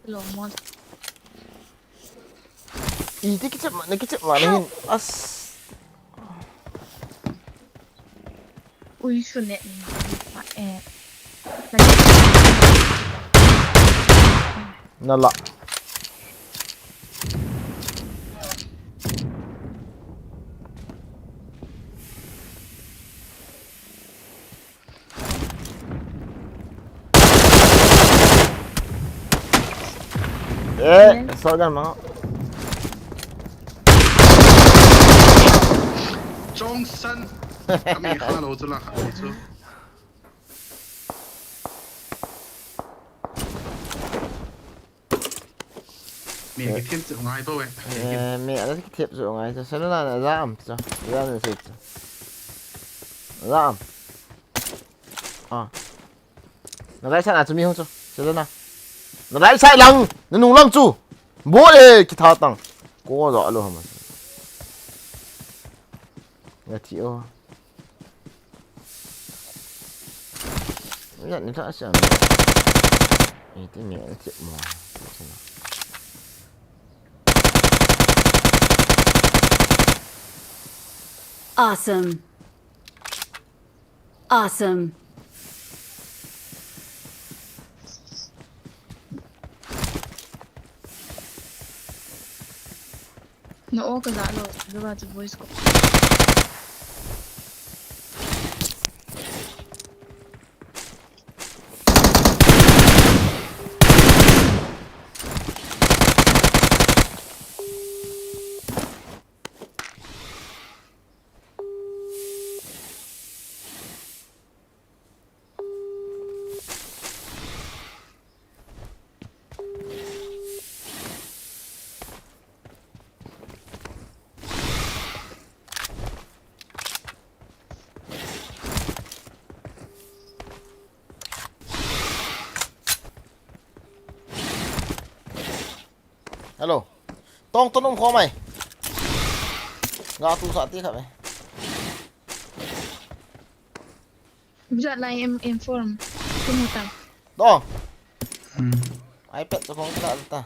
Lo mo. Iti kichep ma, na kichep ma, na hin. As. Ui, su ne. Eh. Na la. Eh, so jan ma. Chong san. Kami kha lo chu la kha lo chu. Mi kithiam chu ngai po e. Eh, mi ala kithiam chu ngai chu. Sala na za am chu. Za na se chu. Za am. Ah. Na right side na chu mi hung chu. Sala na. Na right side lang. Na nung lang chu. Bo e kitha tang. Ko za lo ham. Nga thi o. Yan ni ta sian. Iti mi iti mo. Awesome. Awesome. Na o ka za lo, ka ba chu voice ko. Hello. Tong to num kho mai. Ga tu sa ti kha mai. Jat lai em em form. Kimu ta. Tong. Hmm. iPad to kong kila ta.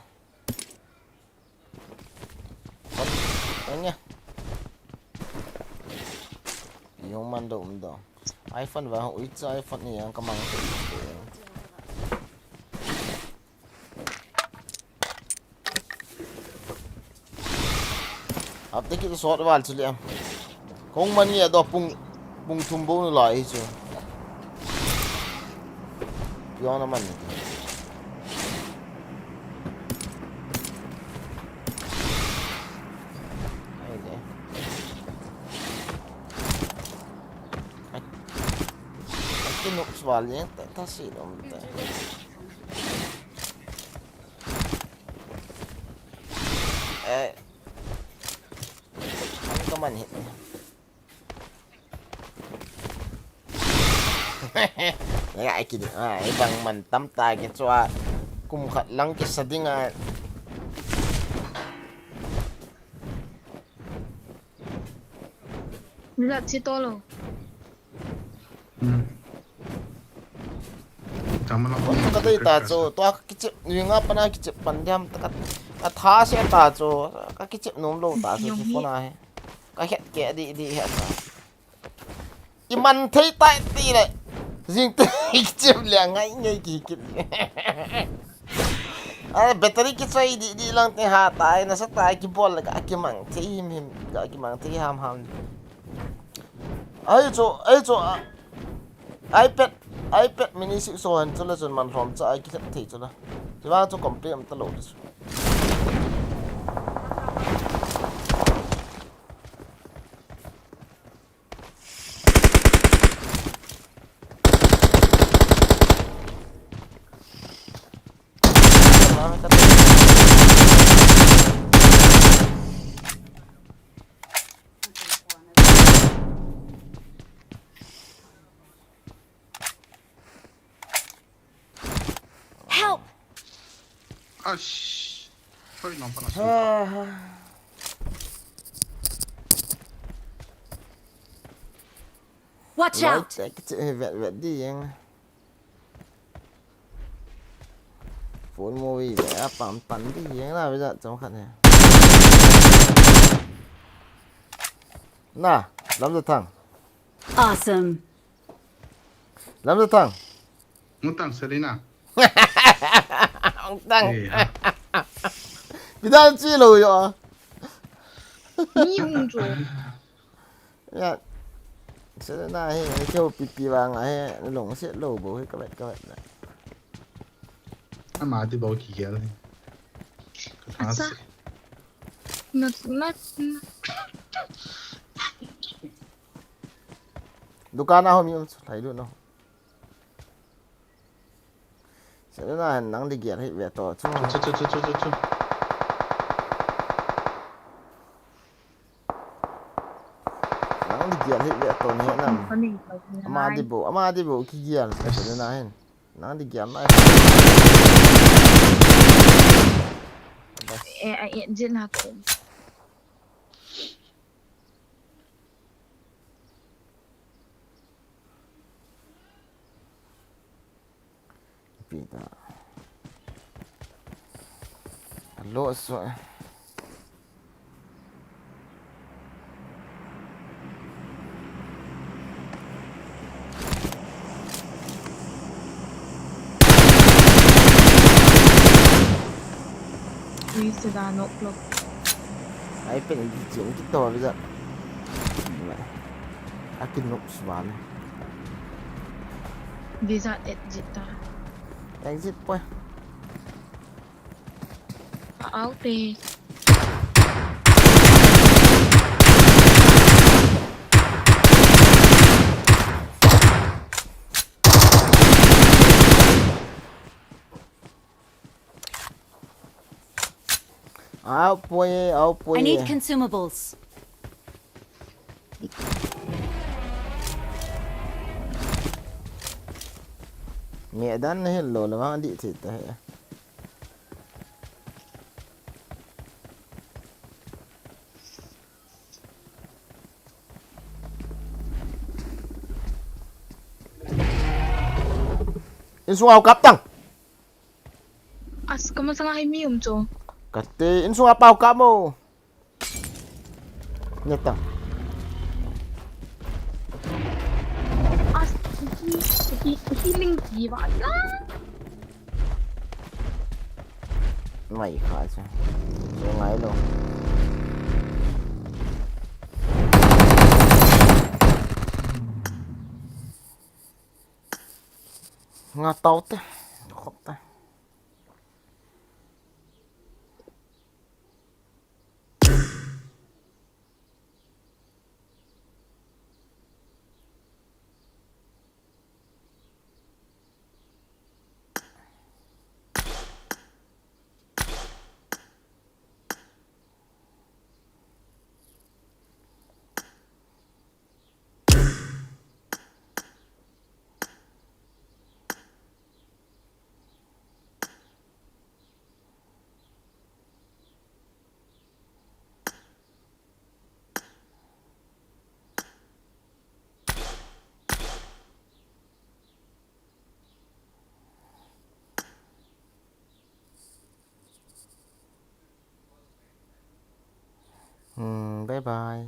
Anya. Yung man do um do. iPhone va ui cha iPhone ni yang kamang. Ap te kit sot val chu le am. Kong man nge do pung, pung thum bou nu lai chu. Piong na man. Ai de. Ai. Ai, ki nuk sval ye, ta, ta si lo, ta. Eh. Ang ka man hit. Nga ai ki, ah, ibang man tam ta ki chua. Kum khat lang kisa ding a. Lat si to lo. Hmm. Tama na ko. Ka dei ta chu, tua ka kichep, ni nga pana kichep pan diam ta ka, ka tha se ta chu, ka kichep nom lo ta chu, phone a he. Ka het ke di, di het ta. I man thei tai ti le. Jing te kichep le ngai ngai ki kit. A battery kichai di, di lang te ha tai, nasa tai kibol le ka kimang thei him him, ka kimang thei ham ham. Ai chu, ai chu, a, iPad, iPad mini six so han chu la chun man hlom cha ai ki thei chu la. Ti vang chu complain am ta lo chu. Help! Ash. Hoi, no, pa na. Watch out! Vet, vet di yang. Phone movie le a pan pan di yang na, vet chong khat ne. Na, lam da thang. Awesome. Lam da thang. Mu tang Selena. Ong tang. Eh, ha. Pidal chi lo yo. Ni hung jo. Ya. Selena he, he keu pipi vang a he, long se lo bo he ka vet ka vet na. Ama ti bo ki gel he. Asa. Na, na, na. Dukan a ho mi um chu lai lu no. Selena, nang di gel hi ve to chu. Chu, chu, chu. Nang di gel hi ve to ni nam. Ama di bo, ama di bo ki gel. Selena hin. Nang di gel na. Eh, ai, eh, jin ha ko. Pi ta. Alo so. Ui, se da nok lok. Ai pen di jing ki to bi da. Aki nuk swan. Visa exit ta. Exit poi. Out te. Au poi, au poi. I need consumables. Me dan na hello la vang di thei ta he. Insung au kap tang. As, kamasanga hi mi um chu. Kate, insung a pau kap mo. Nya tang. As, hi, hi, hi ling ji ba ya. Mai kha chu. Chu ngai lo. Nga tau te. Khop te. Hmm, bye bye.